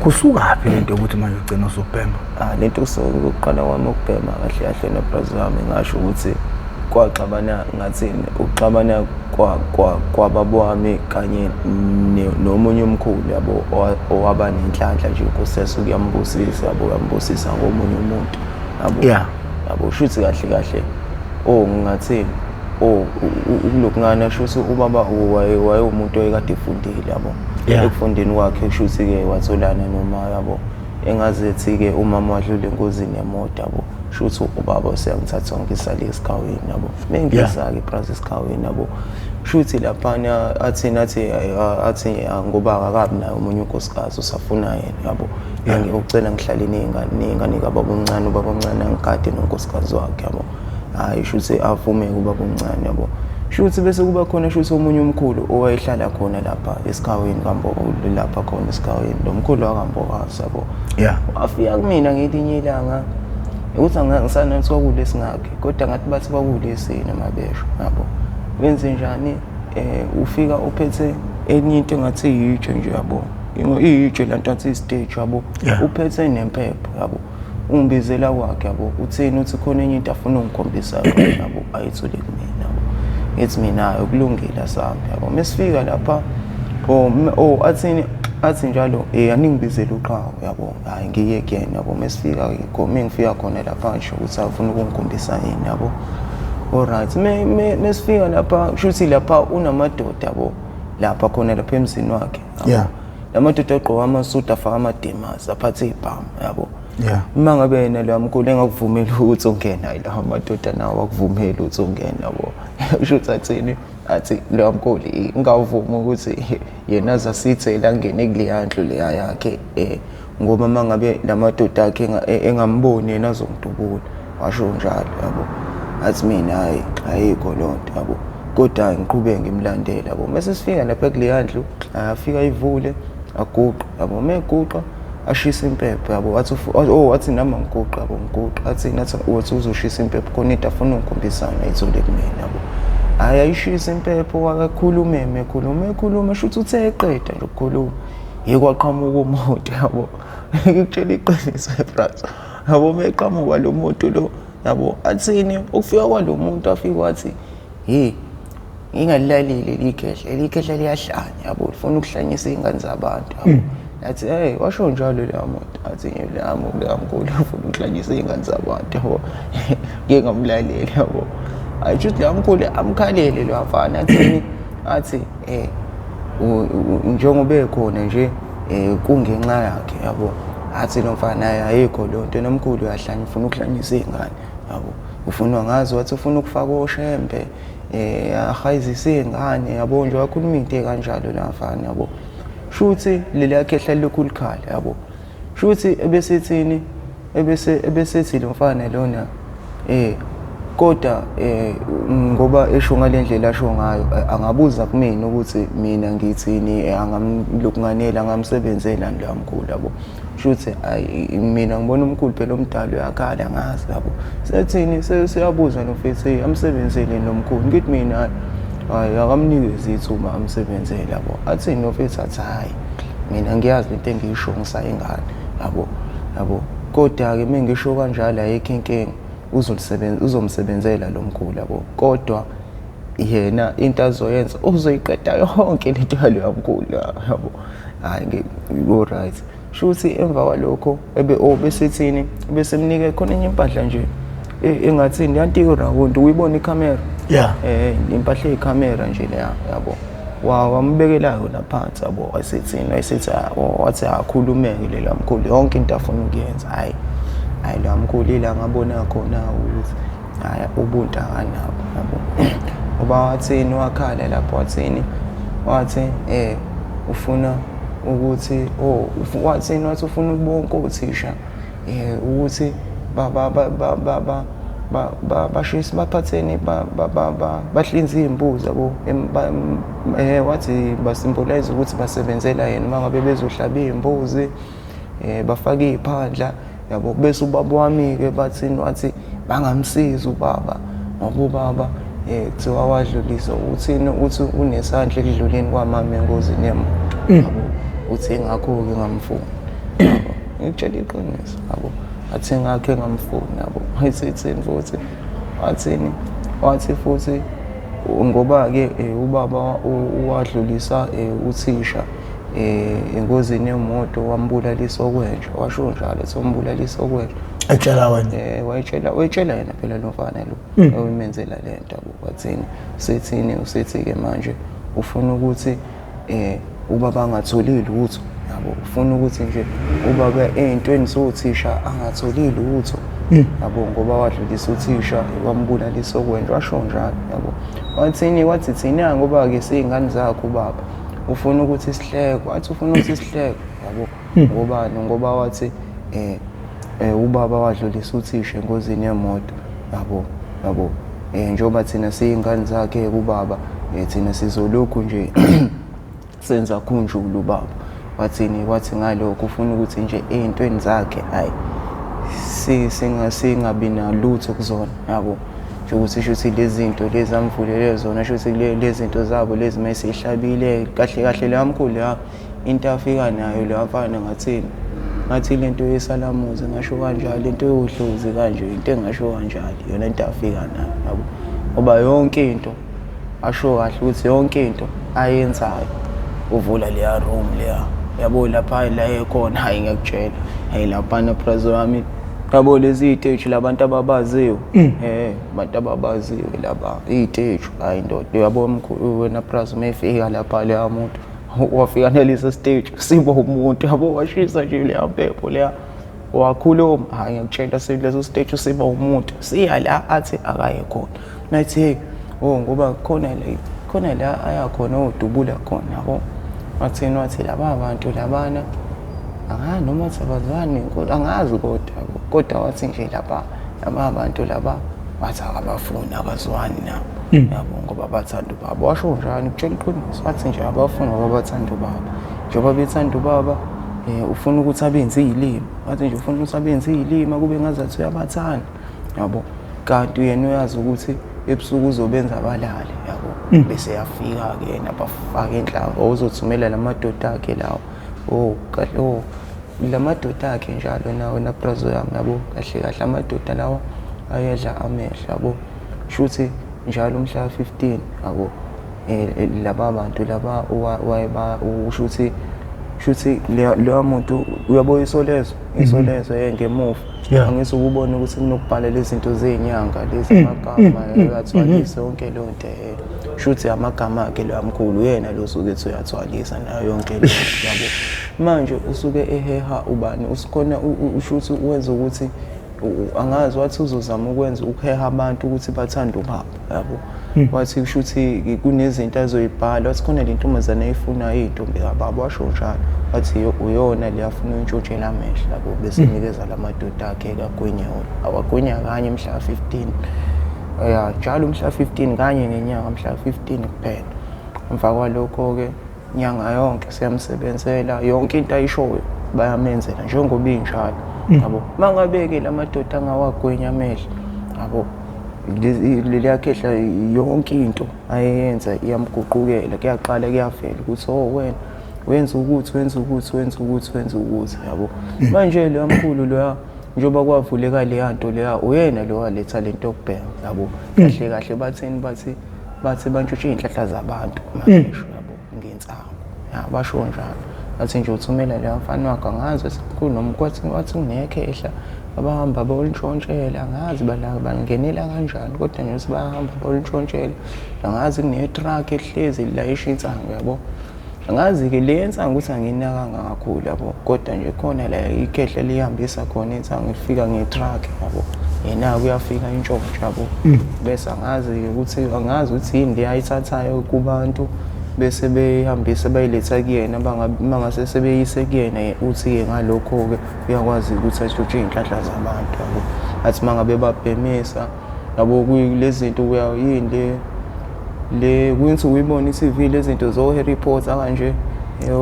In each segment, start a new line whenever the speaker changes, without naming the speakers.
Kusukaphi lento yokuthi manje ugcina usubhema?
Ah, lento kusuka ukuqala kwami ukubhema kahle kahle nobrothers wami, ngasho ukuthi kwaxabana, ngathini, ukuxabana kwababa wami kanye nomunye umkhulu, yabo, owaba nenhlanhla nje, inkosi yasuke yambusisa, yabo, yambusisa ngomunye umuntu, yabo. Yabo, shuthi kahle kahle, oh, ngingathini, oh, kulokhu ngana, shuthi ubaba wayewumuntu oyekade efundile, yabo. Ekufundeni kwakhe, shuthi-ke watholana noma, yabo, engazethi-ke umama wadlula engozini yemoto, yabo. Shuthi ubaba useyangithatha wangisa le esikhawini, yabo. Mengisa-ke braza esikhawini, yabo, shuthi laphana athini, athi ngoba akakabi naye omunye unkosikazi, usafuna yena, yabo. Ucela ngihlale ney'ngane kababa omncane, ubaba omncane angigade nonkosikazi wakhe, yabo. Hhayi, shuthi avume-ke ubaba omncane, yabo. Shuthi bese kuba khona, shuthi, omunye umkhulu owayehlala khona lapha esikhawini kaMboko, lapha khona esikhawini, lo mkhulu wakaMbokazi, yabo. Wafika kumina ngelinye ilanga, ukuthi angisanathi kwakulesingakhi, kodwa ngathi bathi kwakulesine mabesho, yabo. Wenze njani? Ufika uphethe enye into engathi iyitshe nje, yabo, iyitshe lanto athi i-stage, yabo. Uphethe nempepho, yabo. Ungibizela kwakhe, yabo. Uthini? Uthi khona enye into afuna ungikhombisa yona, yabo, ayithole kumina, yabo. Ngithi mina, "Hayi, kulungile, asambe," yabo. Mesifika lapha, oh, athini, athi njalo, aningibizele uqhawe, yabo. Hayi, ngiye kuyena, yabo. Mesifika, mengifika khona lapha, ngisho ukuthi afuna ukungikhombisa yini, yabo. Alright, mesifika lapha, kusho lapha unamadoda, yabo, lapha khona lapha emzini wakhe, yabo. La madoda agqoka amasudu, afaka amademasi, aphathe ibhamu, yabo. Uma ngabe yena lo mkhulu engakuvumeli ukuthi ungena, hayi, lawa madoda nawo akuvumeli ukuthi ungene, yabo. Kusho ukuthi athini, athi lo mkhulu ngavuma ukuthi yena azasithele angene kuleya ndlu leya yakhe, ngoba uma ngabe la madoda akhe engamboni yena azongidubula, washo njalo, yabo. Athi mina, hhayi, ayikho loo nto, yabo, kodwa ngiqhubeke ngimlandela, yabo. Mase sifika lapha kuleya ndlu, afika ayivule, aguqa, yabo. Uma eguqa ashisa impepho, yabo. Wathi oh, wathi nami angiguqa, yabo, ngiguqa. Athi nathi, wathi uzoshisa impepho, khona into afuna ungikhombisana ayithole kumina, yabo. Hhayi, ayishisa impepho, wakakhulume, ekhuluma, ekhuluma, shuthi uthe eqeda nje ukukhuluma, yikwaqhamuka umuntu, yabo. Ngikutshela iqiniso, brother, yabo. Uma eqhamuka lo muntu lo, yabo, athini, ukufika kwalo muntu, afike wathi, "Hey, ngingalilaleli likhehla, likhehla liyahlanya, yabo, lifuna ukuhlanyisa iy'ngane zabantu," yabo. Athi, "Hey," washo njalo leya muntu, athi leya muntu, leya mkhulu ufuna ukuhlanyisa iy'ngane zabantu, yabo. Ngike ngamlaleli, yabo. Hayi, shuthi leya mkhulu amkhalele lo mfana, athini, athi njengoba ekhona nje, kungenxa yakhe, yabo. Athi lo mfana, "Hayi, ayikho leyo nto, nomkhulu uyahlanya, ufuna ukuhlanyisa iy'ngane, yabo, ufuna ngazi," wathi ufuna ukufaka oshembe, ahayizise iy'ngane, yabo nje. Wakhuluma into ey'kanjalo la mfana, yabo. Shuthi leliya khehla lilokhu likhala, yabo. Shuthi ebesethini, ebese ebesethi lo mfana lona, kodwa ngoba esho ngale ndlela asho ngayo, angabuza kumina ukuthi mina ngithini, angamlokunganela, angamsebenzela lo mkhulu, yabo. Shuthi ayi, mina ngibona umkhulu phela omdala uyakhala, ngazi, yabo. Sethini, siyabuza nofethi, amsebenzele nomkhulu. Ngithi mina, hayi, akamnikeze ithuba amsebenzele, yabo. Athini nofethi? Athi, "Hhayi, mina ngiyazi lento engiyisho, ngisayingane, yabo, yabo, kodwa-ke uma ngisho kanjalo ayikho inkinga, uzomsebenzela lo mkhulu, yabo, kodwa yena into azoyenza uzoyiqeda yonke lento yaloya mkhulu, yabo." Hhayi, go-right. Shuthi emva kwalokho ebe, oh, besethini, bese mnike khona enye impahla nje engathini yanto irawundi, uyibona ikhamera. Impahla eyikhamera nje leya, yabo. Wambekela yona phansi, yabo. Wayesethini, wayesethi, wathi akhulumeke lela mkhulu yonke into afuna ukuyenza. Hhayi, hhayi, la mkhulu ila ngabona khona ukuthi hhayi, ubuntu akanabo, yabo. Ngoba wathini, wakhala lapho, wathini, wathi ufuna ukuthi, oh, wathini, wathi ufuna bonke othisha ukuthi ba ba ba ba ba ba ba ba bashise, baphatheni, ba ba ba ba bahlinze iy'mbuzi, yabo. Wathi basymbolize ukuthi basebenzela yena uma ngabe bezohlaba iy'mbuzi, bafake iy'phandla, yabo. Bese ubaba wami-ke bathini, wathi bangamsiza ubaba ngoba ubaba kuthiwa wadlulisa, uthini, uthi unesandla ekudluleni kwamama engozini yemoto, yabo. Uthi ingakho-ke ngamfuni. Yabo, ngikutshela iqiniso yabo. Athi ngakhe ngamfuni yabo. Wathi futhi wathini wathi futhi ngoba-ke ubaba wadlulisa uthisha engozini yemoto wambulalisa okwenja, washo njalo ethi wambulalisa okwenja.
Etshela wena?
Wayetshela, wayetshela yena phela lo mfana lo oyimenzela le nto yabo. Wathini usethini usethi-ke manje ufuna ukuthi ubaba angatholi lutho yabo, ufuna ukuthi nje ubaba ey'ntweni zothisha angatholi lutho yabo, ngoba wadlulisa uthisha wambulalisa okwenja, washo njalo yabo. Wathini wathi thina ngoba-ke siy'ngane zakhe ubaba ufuna ukuthi sihleke, wathi ufuna ukuthi sihleke yabo. Ngobani? Ngoba wathi ubaba wadlulisa uthisha engozini yemoto yabo yabo. Njengoba thina siy'ngane zakhe ubaba thina sizolokhu nje senza khunjulu ubaba. Wathini wathi ngalokho ufuna ukuthi nje ey'ntweni zakhe hhayi singabi nalutho kuzona yabo. Nje ukuthi shuthi lezi zinto lezi amvulele zona, shuthi lezi zinto zabo lezi mayeseyihlabile kahle kahle leya mkhulu la into afika nayo leya mfana ngathini ngathi lento yesalamuzi ngasho kanjalo, lento yodlozi kanje into engasho kanjalo yona into afika nayo yabo. Ngoba yonke into asho kahle ukuthi yonke into ayenzayo uvula leya room leya yabo, lapha la ekhona hayi ngiyakutshela hayi laphana prazo wami yabo, lezi iy'teji labantu ababaziwe abantu ababaziwe laba iy'teji hayi ndoda yabo mkhulu wena prazo uma efika lapha leya muntu wafika nalesa stage siba umuntu yabo, washisa nje leya mpepho leya wakhuluma hayi ngiyakutshela leso stage siba umuntu siya la athi akaye khona nathi hey oh ngoba khona la khona la aya khona odubula khona yabo. Wathini wathi laba bantu labana angazi noma wathi abazwani angazi kodwa yabo, kodwa wathi nje laba laba bantu laba wathi akabafuni abazwani nabo yabo, ngoba bathanda ubaba. Washo njani kutshela iqiniso, wathi nje abafuni ngoba bathanda ubaba, njengoba bethanda ubaba ufuna ukuthi abenze iy'lima, wathi nje ufuna ukuthi abenze iy'lima kube ngazathi uyabathanda yabo, kanti yena uyazi ukuthi ebusuku uzobenza balale yabo. Bese yafika-ke yena bafaka inhlamvu, uzothumela la madoda akhe lawo oh kahle oh la madoda akhe njalo nawo naprazo yami yabo, kahle kahle amadoda lawa ayedla amehlo yabo, shuthi njalo umhla 15 yabo laba bantu laba wayeba ushuthi shuthi leya muntu uyabo isolezo isolezo ngemuva angithi ukubona ukuthi kunokubhala lezi zinto zenyanga lezi amagama uyathwalisa yonke leyo nto shuthi amagama akhe loya mkhulu uyena lo suke ethi uyathwalisa nayo yonke le yabo. Manje usuke eheha ubani usikhona ushuthi wenza ukuthi angazi wathi uzozama ukwenza ukuheha abantu ukuthi bathande ubaba yabo. Wathi kushuthi kunezinto azoyibhala, wathi khona le ntombazane ayifunayo iy'ntombi kababa, washo njalo wathi uyona le afuna uyintshontshela amehlo yabo, bese enikeza la madoda akhe kagwinya wona awagwinya kanye mhla 15 ya njalo mhla 15 kanye ngenyanga mhla 15 kuphela. Emva kwalokho-ke nyanga yonke siyamsebenzela yonke into ayishoyo bayamenzela njengoba injalo yabo. Mangabe-ke la madoda angawagwinya amehlo yabo, leliya khehla yonke into ayeyenza iyamguqukela, kuyaqala kuyavela ukuthi oh wena wenza ukuthi wenza ukuthi wenza ukuthi wenza ukuthi yabo. Manje loya mkhulu loya njengoba kwavuleka leya nto leya uyena lo waletha lento yokubhema yabo. Kahle kahle bathini bathi bathi bantshontshe iy'nhlahla zabantu manje yabo ngensangu ya, basho njalo bathi nje uthumela leya mfana wakhe angazi kunomkwathi wathi kunekhehla abahamba bayolitshontshela angazi bangenela kanjani kodwa nje ukuthi bayahamba bayolitshontshela angazi kune-truck ehlezi lilayisha insangu yabo. Angazi-ke le yensangu ukuthi angiyinakanga kakhulu yabo, kodwa nje khona la ikhehla lihambisa khona insangu lifika nge-truck yabo, yena-ke uyafika intshontsho yabo. Bese angazi-ke ukuthi angazi ukuthi yini le ayithathayo kubantu bese beyihambisa bayiletha kuyena, mangase sebeyise kuyena uthi-ke ngalokho-ke uyakwazi ukuthi atshontshe iy'nhlahla zabantu yabo. Athi uma ngabe babhemisa yabo kulezi zinto yini le le kuthi uyibona i-TV lezi zinto zo-Harry Potter kanje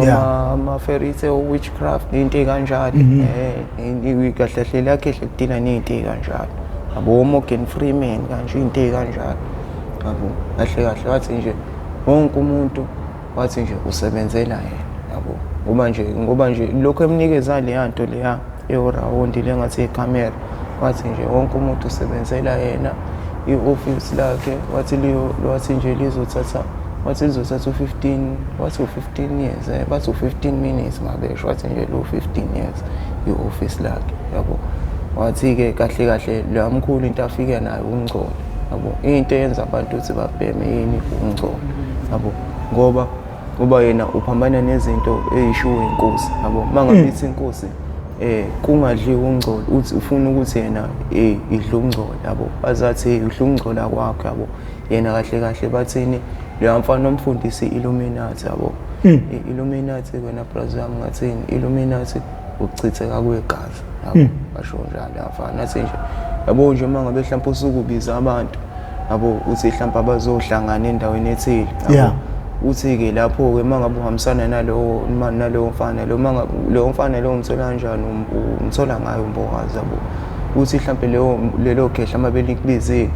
ama-fairy tale witchcraft into ey'kanjalo kahle hle lakhe hle kudila ney'nto ey'kanjalo yabo, Morgan Freeman kanje iy'nto ey'kanjalo yabo. Kahle kahle wathi nje wonke umuntu wathi nje usebenzela yena yabo, Ngoba nje lokho emnikeza leya nto leya ewurawundi le ngathi ikhamera, wathi nje wonke umuntu usebenzela yena. I-ofisi lakhe wathi liyo, wathi nje lizothatha, wathi lizothatha u-15, wathi u-15 years, bathi u-15 minutes mabesho, wathi nje lo 15 years i-ofisi lakhe, yabo. Wathi-ke kahle kahle loya mkhulu into afike nayo ukungcola, yabo. Into eyenza abantu ukuthi babheme yini? Ukungcola, yabo, ngoba yena uphambana nezinto ey'shiwo inkosi, yabo. Uma ngabe ithi inkosi kungadliwa ungcola, uthi ufuna ukuthi yena idla ungcola, yabo. Bazathi udla ungcola kwakho, yabo. Yena kahle kahle bathini loya mfana omfundisi i-Illuminati, yabo. I-Illuminati wena brazo yami, ngathini Illuminati? Ukuchitheka kwegazi, yabo, basho njalo yafana. Athi nje, yabo nje, uma ngabe mhlawumbe usuke ubiza abantu, yabo, uthi mhlawumbe abazohlangana endaweni ethile, yabo. Uthi-ke lapho-ke uma ngabe uhambisana nalowo mfana lo, uma ngabe lowo mfana lowo umthola kanjani? Umthola ngayo uMbokazi, yabo. Uthi mhlawumbe leyo lelo khehla uma belikubizile,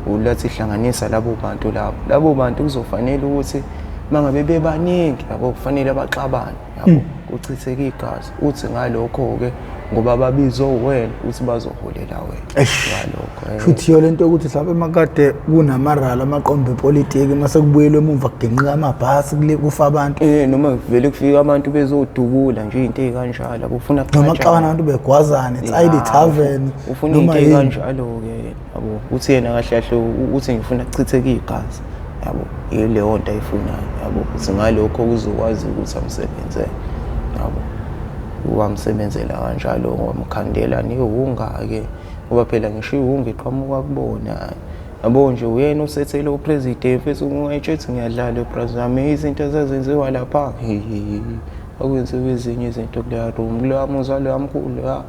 ulathi hlanganisa labo bantu labo bantu kuzofanele ukuthi uma ngabe bebaningi, yabo, kufanele baxabane, yabo, kuchitheke igazi. Uthi ngalokho-ke ngoba babizwe wena, uthi bazoholela wena ngalokho.
Futhi yo lento yokuthi mhlawumbe makade kunamarali amaqombe epolitiki, mase kubuyelwe emuva kuginqika amabhasi kule kufa abantu.
Noma vele kufika abantu bezodubula nje, into ey'kanjalo, yabo, ufuna
noma kuxabana abantu begwazana, it's either tavern
ufuna
noma
into
yini.
Ey'kanjalo-ke, yabo. Uthi yena kahle kahle uthi ngifuna kuchitheke igazi, yabo, yileyo nto ayifunayo, yabo. Uthi ngalokho kuzokwazi ukuthi amsebenzele, yabo. Wamsebenzela kanjalo, wamkhandela nehunga-ke, ngoba phela ngisho ihunga iqhamuka kubona, yabo. Nje uyena usethele u-president futhi ungayitsho ukuthi ngiyadlala ebrazami, izinto ezazenziwa lapha akwenziwa ezinye izinto kuleya room, kuleya muzi waloya mkhulu loya.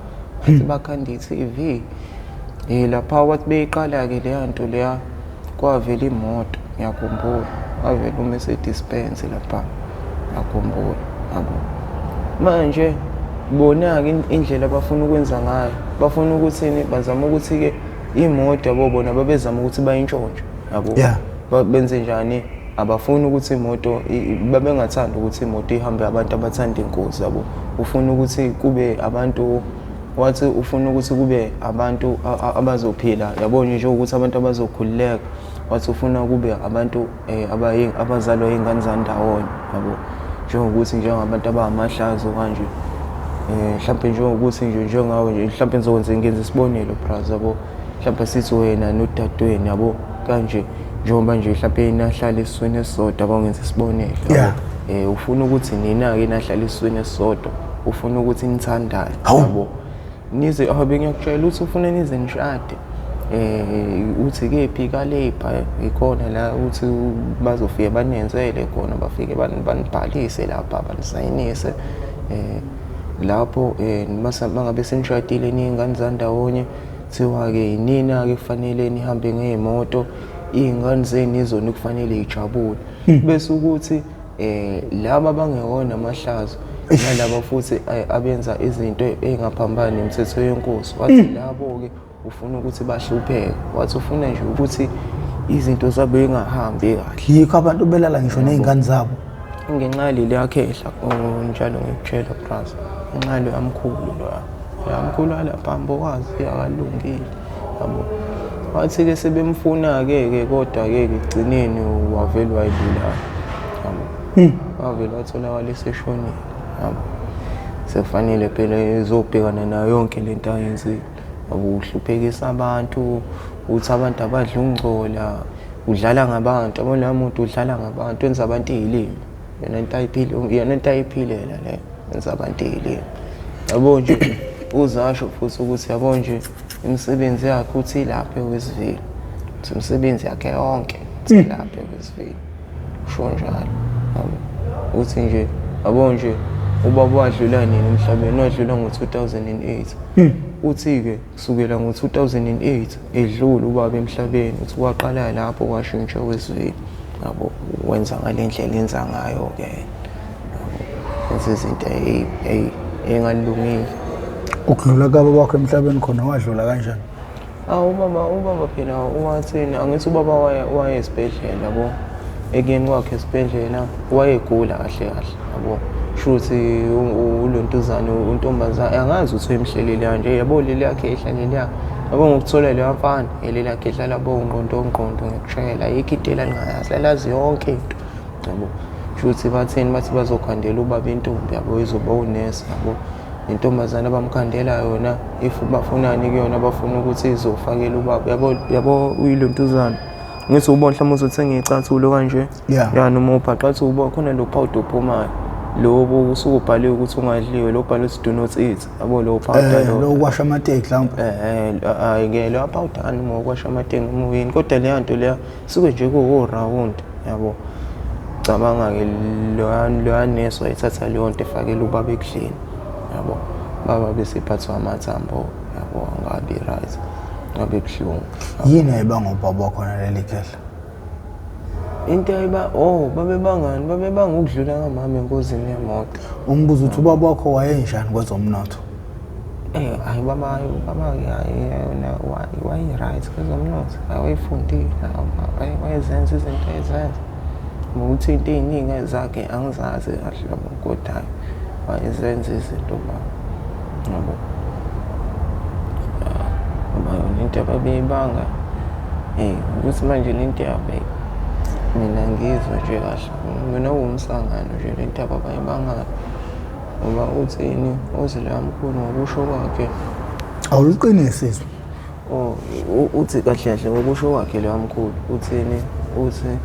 Athi bakhanda i-TV lapha, wathi beyiqala-ke leya nto leya, kwavela imoto, ngiyakhumbula, kwavela uMercedes Benz lapha, ngiyakhumbula, yabo. Manje bona-ke indlela abafuna ukwenza ngayo, bafuna ukuthini? Bazama ukuthi-ke imoto, yabo, bona babezama ukuthi bayintshontshe, yabo. Benze njani? Abafuni ukuthi imoto babengathandi ukuthi imoto ihambe abantu abathanda inkosi, yabo. Ufuna ukuthi kube abantu, wathi ufuna ukuthi kube abantu abazophila, yabo nje, njengokuthi abantu abazokhululeka. Wathi ufuna kube abantu abazalwa iy'ngane zandawonye, yabo, njengokuthi njengabantu abangamahlazo kanje, mhlampe njengokuthi nje njengawe nje, mhlampe ngizokwenza ngenza isibonelo braz, yabo, mhlampe sithi wena nodadewenu, yabo, kanje njengoba nje mhlampe nahlala esiswini esisodwa, yabo, ngenza isibonelo, yabo. Ufuna ukuthi nina-ke nahlala esiswini esisodwa, ufuna ukuthi nithandane, yabo, nize abe ngiyakutshela ukuthi ufuna nize nishade. Uthi kephi ka-labour ikhona la, uthi bazofike banenzele khona, bafike banibhalise lapha, banisayinise lapho. Mase mangabe senishadile niy'ngane zandawonye, kuthiwa-ke yinina-ke kufanele nihambe ngey'moto, iy'ngane zenu izona kufanele y'jabule, bese ukuthi laba abangewona amahlazo nalaba futhi abenza izinto ey'ngaphambani nemithetho yenkosi, wathi labo-ke ufuna ukuthi bahlupheke. Wathi ufuna nje ukuthi izinto zabo y'ngahambi kahle.
Yikho abantu belala ngisho ney'ngane zabo.
Ngenxa yaleli yakhehla, oh, njalo ngikutshela braz, ngenxa yaloya mkhulu loya, loya mkhulu walapha Mbokazi akalungile, yabo. Wathi-ke sebemfuna-ke ke, kodwa-ke ekugcineni wavele wayibulala, yabo, wavele watholakala eseshonile, yabo. Sekufanele phela ezobhekana nayo yonke lento ayenzile, yabo. Uhluphekisa abantu, uthi abantu abadla ungcola, udlala ngabantu, yabo. Loya muntu udlala ngabantu, wenza abantu iy'lima, yona into ayiphile, yona into ayiphilela leyo, wenza abantu iy'lima, yabo nje. Uzasho futhi ukuthi, yabo nje, imisebenzi yakhe uthi ilapha eWestville, uthi imisebenzi yakhe yonke uthi ilapha eWestville, usho njalo, yabo. Uthi nje, yabo nje, ubaba wadlula nini emhlabeni? Wadlula ngo-2008. Uthi-ke kusukela ngo-2008 edlula ubaba emhlabeni, uthi kwaqala lapho kwashintsha Westville, yabo, wenza ngale ndlela enza ngayo-ke, yabo, wenza izinto ey'ngalungile.
Ukudlula kaba wakho emhlabeni khona, wadlula kanjani?
Awu, ubaba phela wathini, angithi ubaba waye esibhedlela, yabo. Ekuyeni kwakhe esibhedlela wayegula kahle kahle, yabo. Shuthi ulontuzane untombazane angazi ukuthi uyimhlelile kanje yabo leli yakhe ehlalele yabo ngokuthola leya mfana leli lakhe ehlala bo ngqondo ngqondo ngiyakutshela ayikho into elangayazi lalazi yonke into yabo. Shuthi batheni bathi bazokhandela ubaba intombi yabo izoba unesi yabo. Intombazane abamkhandela yona if bafunani kuyona bafuna ukuthi izofakela ubaba yabo yabo uyilontuzana. Ngithi ubona mhlawumbe uzothenga iy'cathulo kanje.
Yeah.
Ya noma ubhaqathi uba khona lo powder ophumayo. Lobo usuke ubhaliwe ukuthi ungadliwe lo ubhalwe ukuthi do not eat. Yabo lo powder
Eh
lo.
lo kwasha amateki mhlawumbe.
Eh hayi ke lo powder noma ukwasha amateki noma uyini kodwa leya nto leya suke nje kuwo round yabo. Cabanga ke loya loya nesi wayithatha leyo nto efakela ubaba ekudleni yabo. Baba bese iphathwa amathambo yabo angabi right. Ngabe buhlungu.
Yini ayibanga ubaba wakhona leli khehla?
Into ayiba oh babebangani babebanga ukudlula kamama engozini yemoto.
Umbuzo uthi ubaba wakho wayenjani kwezomnotho?
Eh hayi baba baba yona wayi right kwezomnotho wayefundile wayezenza izinto ezenza. Ngokuthi into ey'ningi zakhe angizazi kahle yabo kodwa hhayi wayezenza izinto baba yabo. Ngoba yona into ababeyibanga ukuthi manje le nto yabo mina ngizwa nje kahle mina uwumsangano nje le nto yabo abayibangayo ngoba uthini uthi loya mkhulu ngokusho kwakhe.
Awuliqinisi izwi.
Oh uthi kahle kahle ngokusho kwakhe loya mkhulu uthini uthi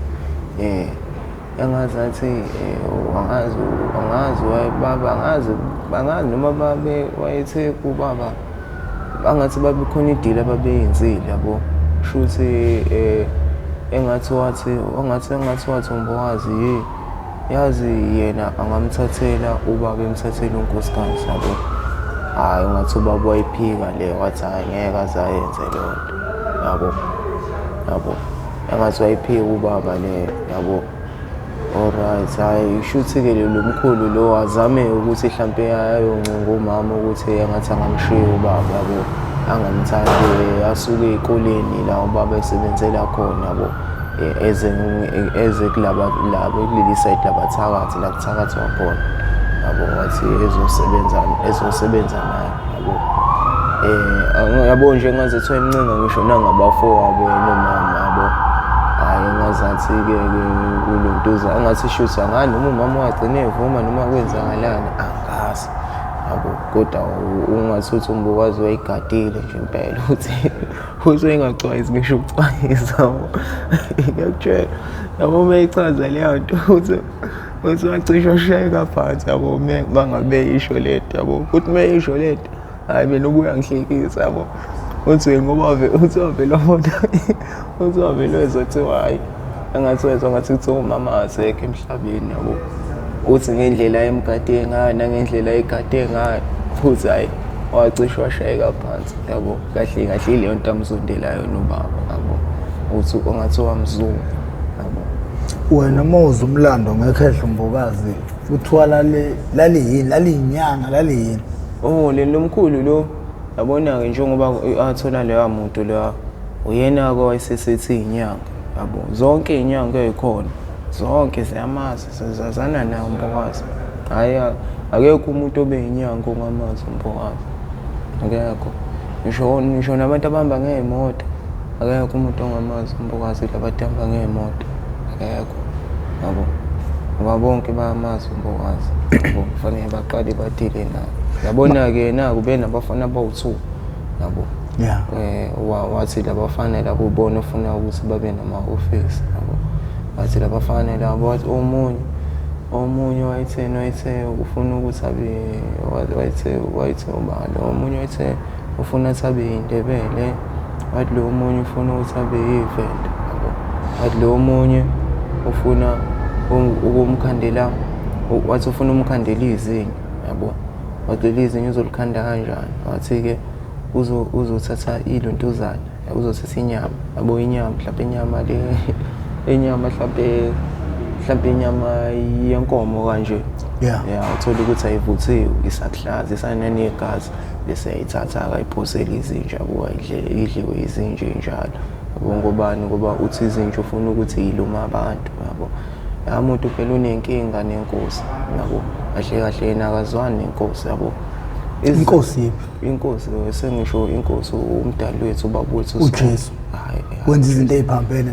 engazathi angazi angazi baba angazi angazi noma babe wayethe kubaba angathi babe khona idili ababeyenzile yabo. Shuthi engathi wathi engathi engathi wathi uMbokazi hey yazi yena angamthathela ubaba emthathela unkosikazi yabo. Hhayi ungathi ubaba wayiphika le wathi hhayi ngeke aze ayenze leyo nto yabo yabo. Engathi wayiphika ubaba le yabo. Alright, hhayi shuthi-ke lo mkhulu lo azame ukuthi hlampe ayoncenga umama ukuthi engathi angamshiya ubaba yabo. Angamthathi asuke ey'koleni la ubaba esebenzela khona yabo. Eze eze kulaba labo kuleli side labathakathi la kuthakathwa khona yabo. Wathi ezosebenza ezosebenza naye yabo. Yabo nje ngaze kuthiwa emncenga ngisho nangabafowabo yena umama yabo. Hhayi ngazathi-ke ke ulontuza engathi shuthi angani noma umama wagcina evuma noma kwenzakalani angazi yabo. Kodwa ungathi uthi uMbokazi wayigadile nje impela uthi usengacwayizi ngisho ukucwayiza yabo. Ngiyakutshela yabo uma echaza leyo nto uthi uthi wacishe washayeka phansi yabo uma ngabe isho le nto yabo. Futhi uma isho le nto hhayi mina ubuya ngihlekisa yabo. Uthi ngoba uthi wavele wabona uthi wavele wezwa kuthiwa hhayi engathi wezwa ngathi kuthiwa umama akasekho emhlabeni yabo. Uthi ngendlela ayemgade ngayo nangendlela ayegade ngayo futhi hhayi wacishe washayeka phansi yabo. Kahle kahle ileyo nto amzondelayo nobaba yabo. Uthi ungathi wamzonda yabo.
Wena uma uzwa umlando ngekhehla uMbokazi kuthiwa laliyini laliyinyanga laliyini?
Oh leli lomkhulu lo yabona-ke njengoba athola leya muntu leya uyena-ke wayesesethi inyanga yabo. Zonke iy'nyanga ey'khona zonke ziyamazi zazana naye uMbokazi. Hhayi akekho umuntu obe yinyanga ongamazi uMbokazi akekho. Ngisho ngisho nabantu abahamba ngey'moto akekho umuntu ongamazi uMbokazi laba abahamba ngey'moto akekho yabo. Ngoba bonke bayamazi uMbokazi yabo kufanele baqale badile naye. Yabona-ke yena-ke ube nabafana abawu-two yabo.
Yeah.
Wathi labafana labo ubona ufuna ukuthi babe nama-ofisi yabo. Wathi labafana labo wathi omunye omunye wayetheni wayethe ufuna ukuthi abe wayethe wayethe ubani lo omunye wayethe ufuna ukuthi abe yiNdebele wathi lo omunye ufuna ukuthi abe yiVenda yabo. Wathi lo omunye ufuna ukumkhandela wathi ufuna umkhandela izinyo yabo. Wathi leli zinyo uzolikhanda kanjani? Wathi-ke uzothatha ilontuzana uzothatha inyama yabo inyama mhlawumbe inyama le inyama mhlawumbe mhlawumbe inyama yenkomo kanje.
Yeah.
Yeah, uthola ukuthi ayivuthiwe isakuhlaza isananegazi bese ayithatha akayiphosela izinja yabo idliwe izinja enjalo yabo. Ngobani? Ngoba uthi izinja ufuna ukuthi yilume abantu yabo. Ya muntu phela unenkinga nenkosi yabo. Kahle kahle yena akazwani nenkosi yabo.
Inkosi yiphi?
Inkosi sengisho inkosi umdali wethu ubaba wethu
uJesu.
Hayi,
wenza izinto eziphambene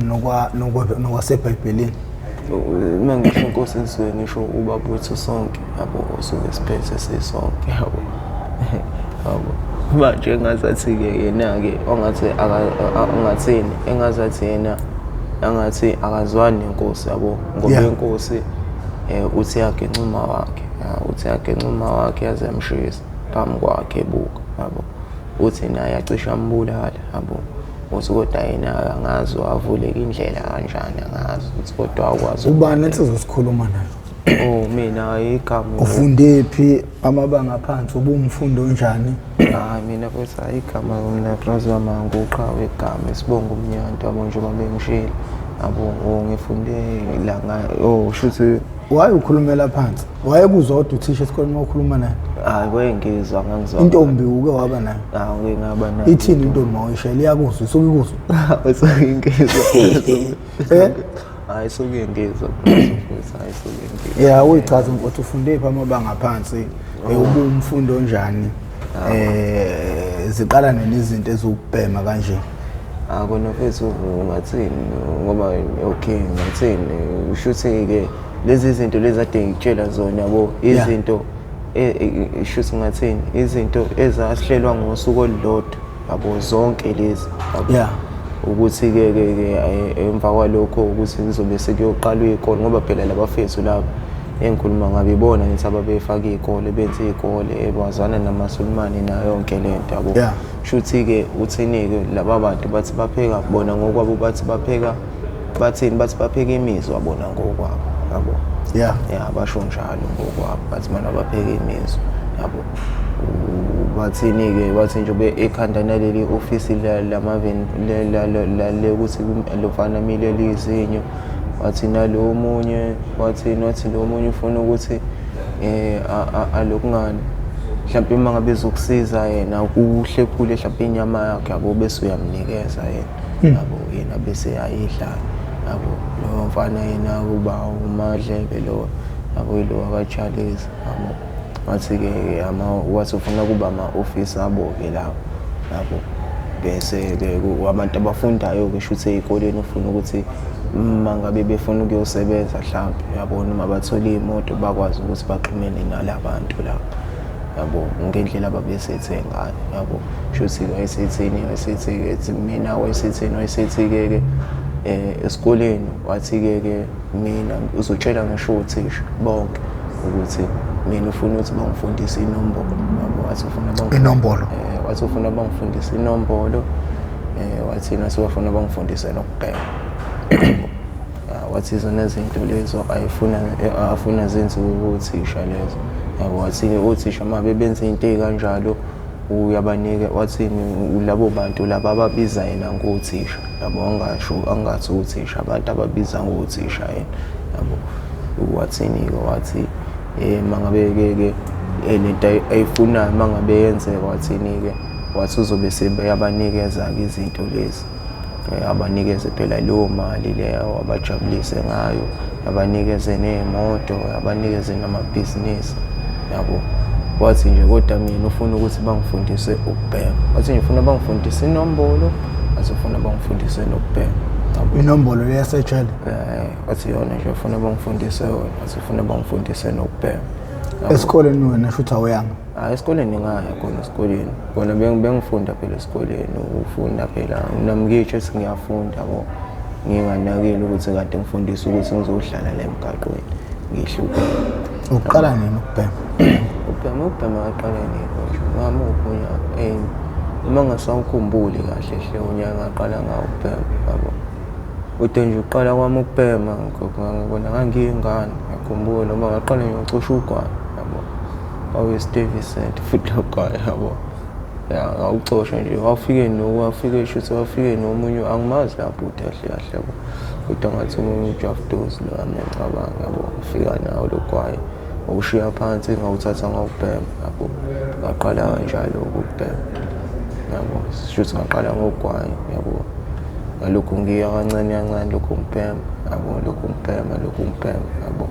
nokwaseBhayibhelini.
Uma ngisho inkosi ngisuke ngisho ubaba wethu sonke yabo, osuke siphethe sisonke yabo. Yabo. Manje engazathi-ke yena-ke ongathi angathini, engazathi yena angathi akazwani nenkosi yabo, ngoba inkosi uthi yagenca uma wakhe, uthi yagenca uma wakhe yaze yamshisa phambi kwakhe ebuka yabo. Uthi naye acishe ambulala yabo. Uthi kodwa yena angazi wavuleka indlela kanjani, angazi uthi kodwa akwazi.
Ubani ensizwa sikhuluma naye?
Oh mina igama.
Ufunde phi amabanga aphansi, ubumfundo onjani?
Hayi mina futhi hayi igama mina brazi wami anguqhawe igama isibongo umnyanto yabo njengoba bengishilo yabo, ngifunde la nga oh shuthi.
Waye ukhulumela phansi? Wayekuzwa kodwa uthisha esikoleni uma ukhuluma naye?
Hayi wayengizwa, ngangizwa.
Intombi uke waba nayo?
Hayi ngike ngaba nayo.
Ithini intombi mawuyishayela, iyakuzwa, isuke ikuzwa?
Isuke ingizwa.
Eh?
Hayi isuke ingizwa futhi, hayi isuke ingizwa.
Yeah, uyichaze ukuthi ufunde phi amabanga aphansi, ubumfundo onjani? Ziqala nini izinto ezokubhema kanje?
Akona mfethu ungathini ngoba okay ngathini ushuthi ke lezi zinto lezi ade ngikutshela zona yabo, izinto shuthi ngathini izinto ezahlelwa ngosuku olulodwa yabo zonke lezi yabo. Ukuthi ke ke ke emva kwalokho ukuthi kuzobe sekuyoqalwa iy'kole ngoba phela labafethu laba engikhuluma ngabe ibona ngithi ababefaka iy'kole benze iy'kole bazwana namaSulumane nayo yonke le nto yabo. Shuthi-ke uthini-ke laba bantu bathi bapheka bona ngokwabo, bathi bapheka bathini, bathi bapheka imizwa bona ngokwabo yabo. Ya basho njalo ngokwabo bathi mana bapheka imizwa yabo. Bathini-ke bathi njengoba ekhanda naleli ofisi lamaveni le ukuthi lofana amile izinyo, wathi nalo omunye wathini, wathi lo omunye ufuna ukuthi alokungani mhlawumbe uma ngabe ezokusiza yena ukuhlephule mhlawumbe inyama yakhe yabo, bese uyamnikeza yena yabo, yena bese ayidla yabo. Lo mfana yena kuba uMadlebe lo yabo, yilo akaJalezi yabo. Wathi-ke wathi ufuna kuba ama-ofisi abo-ke lawo yabo, bese-ke abantu abafundayo-ke shuthi ey'koleni ufuna ukuthi uma ngabe befuna ukuyosebenza mhlawumbe yabo, noma bathole iy'moto bakwazi ukuthi baxhumene nalabantu laba yabo ngendlela ababesethe ngayo yabo. Shuthi wayesethini, wayesethi-ke mina wayesethini, wayesethi-ke ke esikoleni wathi-ke ke mina uzotshela ngisho othisha bonke ukuthi mina ufuna ukuthi bangifundise inombolo yabo, wathi ufuna
inombolo,
wathi ufuna bangifundise inombolo, wathi nathi bafuna bangifundise nokubheka. Wathi zona izinto lezo ayifuna afuna zenziwe othisha lezo yabo. Wathi othisha uma bebenza into ey'kanjalo uyabanika, wathi labo bantu laba ababiza yena ngothisha yabo, angasho angathi othisha abantu ababiza ngothisha yena yabo. Wathini-ke wathi mangabe ke ke lento ayifunayo mangabe yenzeka, wathini-ke wathi uzobe sebeyabanikeza-ke izinto lezi, abanikeze phela leyo mali leyo abajabulise ngayo, abanikeze ney'moto, abanikeze namabhizinisi yabo. Wathi nje kodwa mina ufuna ukuthi bangifundise ukubhema, wathi nje ufuna bangifundise inombolo, wathi ufuna bangifundise nokubhema.
Inombolo le yasejele?
Wathi yona nje ufuna bangifundise yona, wathi ufuna bangifundise nokubhema.
Esikoleni wena shuthi awuyanga?
Hayi esikoleni ngaya khona esikoleni. Kona bengifunda phela esikoleni, ufunda phela nami ngitsho ukuthi ngiyafunda yabo. Nginganakile ukuthi kade ngifundisa ukuthi ngizodlala la emgaqweni ngihluphe.
Uqala nini ukubhema?
Ukubhema ngaqala nini nje? Ngamuphi unyaka? Uma ngasawukhumbuli kahle hle unyaka ngaqala ngawo ukubhema yabo. Kodwa nje uqala kwami ukubhema ngibona ngangiyingane, ngiyakhumbula noma ngaqala nje ngicosha ugwayi yabo. Wawuyi-Stuyvesant futhi lo gwayi yabo. Ya ngawucosha nje, wawufike wafike shuthi wafike nomunye angimazi la bhuti kahle kahle yabo. Kodwa ngathi omunye uJaftos lo ngiyacabanga yabo, ngifika nawo lo gwayi ngawushiya phansi ngawuthatha ngawubhema yabo. Ngaqala kanjalo ukubhema yabo, shuthi ngaqala ngogwayi yabo. Ngalokhu ngiya kancane kancane lokhu ngibhema yabo, lokhu ngibhema, lokhu ngibhema yabo.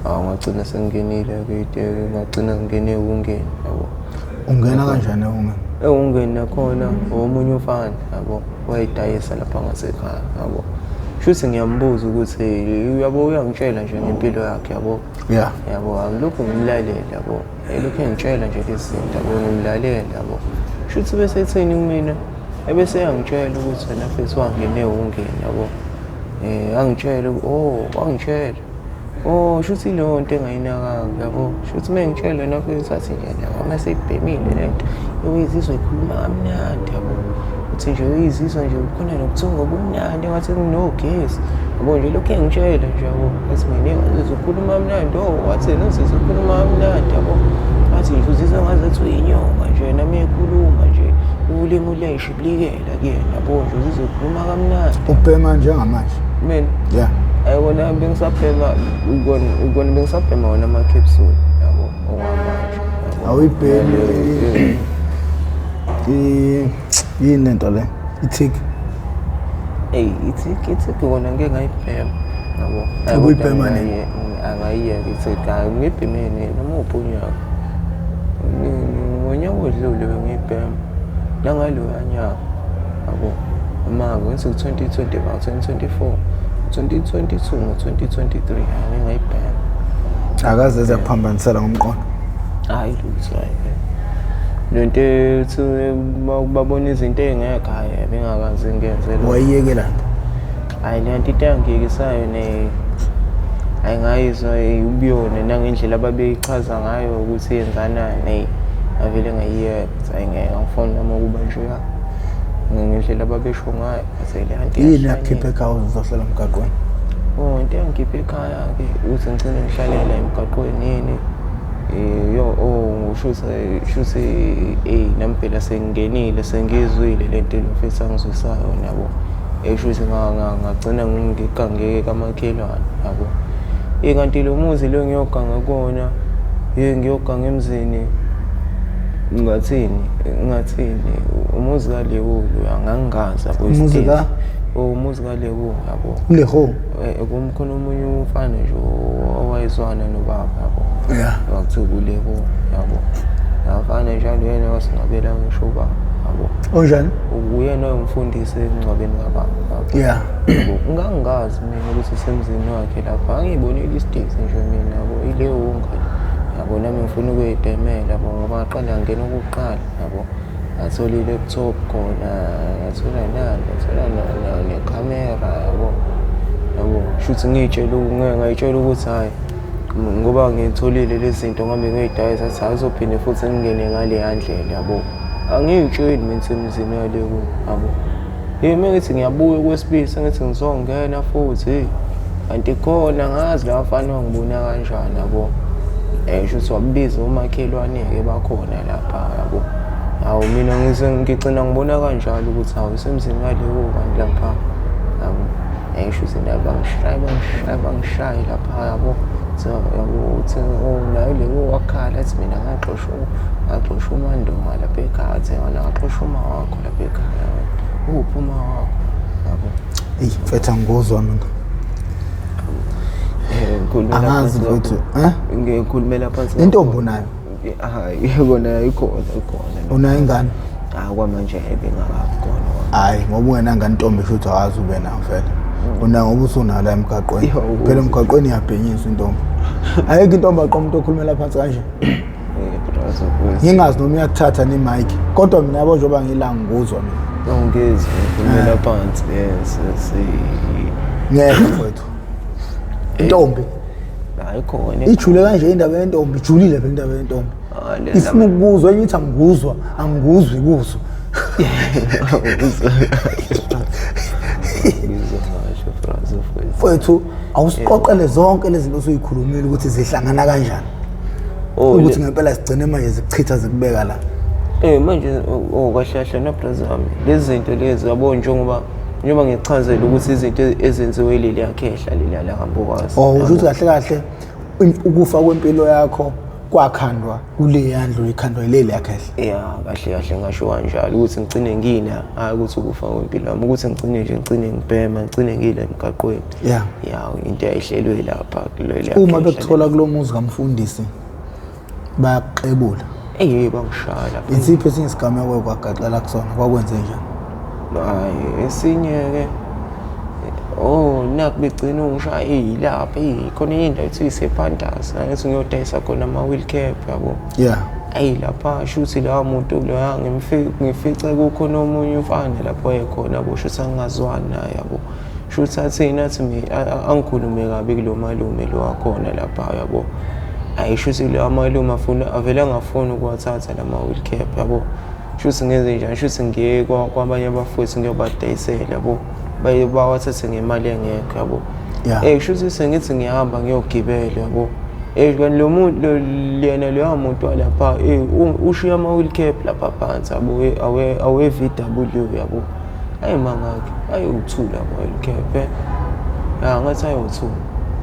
Awu ngagcina sengingenile-ke iteki, ngagcina ngingene ewungeni yabo.
Ungena kanjani ewungeni?
Ewungeni nakhona omunye umfana yabo wayedayisa lapha ngasekhaya yabo. Shuthi ngiyambuza ukuthi uyabo uyangitshela nje ngempilo yakhe yabo.
Yeah.
Yabo angilokhu ngimlalele yabo. Elokhu engitshela nje lezi zinto yabo ngimlalele yabo. Shuthi bese ethini kumina? Ebese eyangitshela ukuthi wena mfethu wangena ewungeni yabo. Eh angitshela oh wangitshela. Oh shuthi leyo nto engayinakanga yabo. Shuthi uma ngitshela wena mfethu athi nje yabo uma seyibhemile le nto uyizizwa ikhuluma kamnandi yabo. Uthi nje uyizizwa nje kukhona nobuthongo obumnandi engathi kunogesi. Yabo nje lokhu engitshela nje yabo. Athi mina ngizizwa ukhuluma kamnandi oh wathi yena uzizwa ukhuluma kamnandi yabo. Athi nje uzizwa ngazathi uyinyoka nje nami ekhuluma nje ulimi luyayishibilikela kuyena yabo nje uzizwa ukhuluma kamnandi.
Ubhema njengamanje?
Mina?
Yeah.
Ayikona bengisabhema ukona bengisabhema wona ama-capsule yabo okwamanje.
Awuyibhemi yini lento le? I-tik?
Eyi i-tik i-tik kona ngike ngayibhema yabo.
Ubuyibhema nini?
Angayiyeka i-tik, hhayi ngiyibheme nini noma uphi unyaka. Ngonyaka odlule bengiyibhema nangaloya nyaka yabo. Manga ngithi 2020 ba 2024 2022 ngo 2023 hayi ngayibhema.
Akaze eze kuphambanisela ngomqondo.
Hayi lutho hayi. Lento ethi babona izinto ey'ngekho hhayi bengakaze ngiyenze lokho.
Wayiyekela nto?
Hhayi le nto into eyangiyekisayo ne hhayi ngayizwa ubuyona nangendlela ababeyichaza ngayo ukuthi yenzanani eyi ngavele ngayiyeka ukuthi hhayi ngeke angifuni nami ukuba njeya ngendlela ababesho ngayo ngathi le nto
Yini yakukhipha ekhaya uzohlala emgaqweni?
Oh into yangikhipha ekhaya-ke ukuthi ngigcine ngihlalela emgaqweni yini yo oh shuthi shuthi eyi nami phela sengingenile sengiyizwile le nto mfethu angizwisayo yabo. Shuthi ngagcina ngigangeke kamakhelwane yabo. Kanti lo muzi lo ngiyoganga kuwona, hey ngiyoganga emzini ngathini ngathini umuzi kaLewu loya ngangingazi yabo.
Umuzi ka?
Oh umuzi kaLewu yabo.
ULehu?
Kumkhona omunye umfana nje owayezwana nobaba yabo.
Yeah.
Kwakuthiwa uLehu yabo. Lafana njalo yena wasingcwabela ngisho ubaba yabo.
Onjani?
Uyena oyomfundisi emngcwabeni kababa yabo.
Yeah.
Yabo ngangingazi mina ukuthi isemzini wakhe lapha. Angiyibonile isitezi nje mina yabo ileyo ngane. Yabo nami ngifuna ukuyibhemela yabo ngoba ngaqala ngena okokuqala yabo. Ngathola i-laptop khona, ngathola nani, ngathola nekhamera yabo. Yabo shuthi ngiy'tshela ngay'tshela ukuthi hhayi ngoba ngiyitholile lezi zinto ngihambe ngiyoyidayisa athi hhayi uzophinde futhi ngingene ngaleya ndlela yabo. Angiy'tsheli mina isemzini yale yabo. Hey uma ngithi ngiyabuya okwesibili sengithi ngizongena futhi kanti khona ngazi la bafana wangibona kanjani yabo. Shuthi wakubiza omakhelwane-ke bakhona lapha yabo. Hawu mina ngigcina ngibona kanjalo ukuthi hawu isemzini kaleyo kanti lapha yabo. Shuthi naye bangishaya bangishaya bangishaya lapha yabo. Yabo uthi oh naye leyo wakhala athi mina ngaxoshwa ngaxoshwa uMandonga lapha ekhaya athi wena ngaxoshwa uma wakho lapha ekhaya. Uphi uma wakho yabo.
Eyi mfethu angikuzwa mina.
Ngikhulumela
Angazi
phansi
mfethu,
kakhulu.
eh?
Ngikhulumela phansi.
Intombi unayo?
Hayi, kona ikhona ikhona.
Unayo ingane?
Ah kwamanje ebengakabi khona.
Hayi ngoba ungenangane intombi shuthi awazi ube nayo vele. Unayo ngoba usunayo la emgaqweni.
Yo, ukuze.
Phela emgaqweni iyabhenyiswa intombi. Ayikho intombi aqoma umuntu okhulumela phansi kanje.
Brazo kwezi.
Ngingazi noma iyakuthatha ne-mic. Kodwa mina yabo njengoba ngila ngikuzwa mina.
Awungizwa ngikhulumela phansi. Yes, yes.
Ngeke mfowethu. Intombi
Hayi khona.
ijule kanje indaba yentombi, ijulile phela indaba yentombi.
Ah, le
Ifuna ukuzwa enye ithi angikuzwa, angikuzwi kuzwa.
Ngizwa ngasho brazo kwezi.
Mfowethu awusiqoqele zonke lezi zinto osuyikhulumile ukuthi zihlangana kanjani.
Oh,
Ukuthi ngempela sigcine manje zikuchitha zikubeka la.
Manje oh kahle kahle na brazo wami. Lezi zinto lezi yabo njengoba ngichazela ukuthi izinto ezenziwe leli yakhehla leli la kaMbokazi.
Oh usho ukuthi kahle kahle ukufa kwempilo yakho Kwakhandwa kuleya ndlu ikhandwa yileli yakhehla.
Ya, kahle kahle ngasho kanjalo ukuthi ngigcine ngila, hhayi ukuthi ukufa kwempilo yami, ukuthi ngigcine nje ngigcine ngibhema, ngigcine ngila emgaqweni.
Yeah.
Ya, into eyayihlelwe lapha kuleli
Uma bekuthola kulo muzi kamfundisi bayakuxebula.
Eyi, bangishaya lapha.
Isiphi esinye isigameko kwagaxela kusona kwakwenze njani?
Hayi, esinye-ke oh naku begcina ungishaya eyilapha eyi khona enye indawo ethiwa isepantas ngithi ngiyodayisa khona ama-wheel cap yabo.
Yeah.
Ayi lapha shuthi lowa muntu loya ngifice kukhona omunye umfana lapho wayekhona yabo, shuthi angingazwani naye yabo. Shuthi athini athi angikhulume kabi kulo malume lo wakhona lapha yabo. Ayi shuthi lowa malume afuna avele angafuni ukuwathatha lama-wheel cap yabo. Shuthi ngenze njani, shuthi ngiye kwabanye abafowethu ngiyobadayisela yabo, baye bawathathe ngemali engekho yabo.
Yeah.
Shuthi sengithi ngiyahamba ngiyogibela yabo. Kanti lo muntu yena loya muntu walapha ushiya ama-wheel cap lapha phansi yabo, awe-V W yabo. Ayi mangaki, ayiwu-two lama-wheel cap eh. Ya, ngathi ayiwu-two.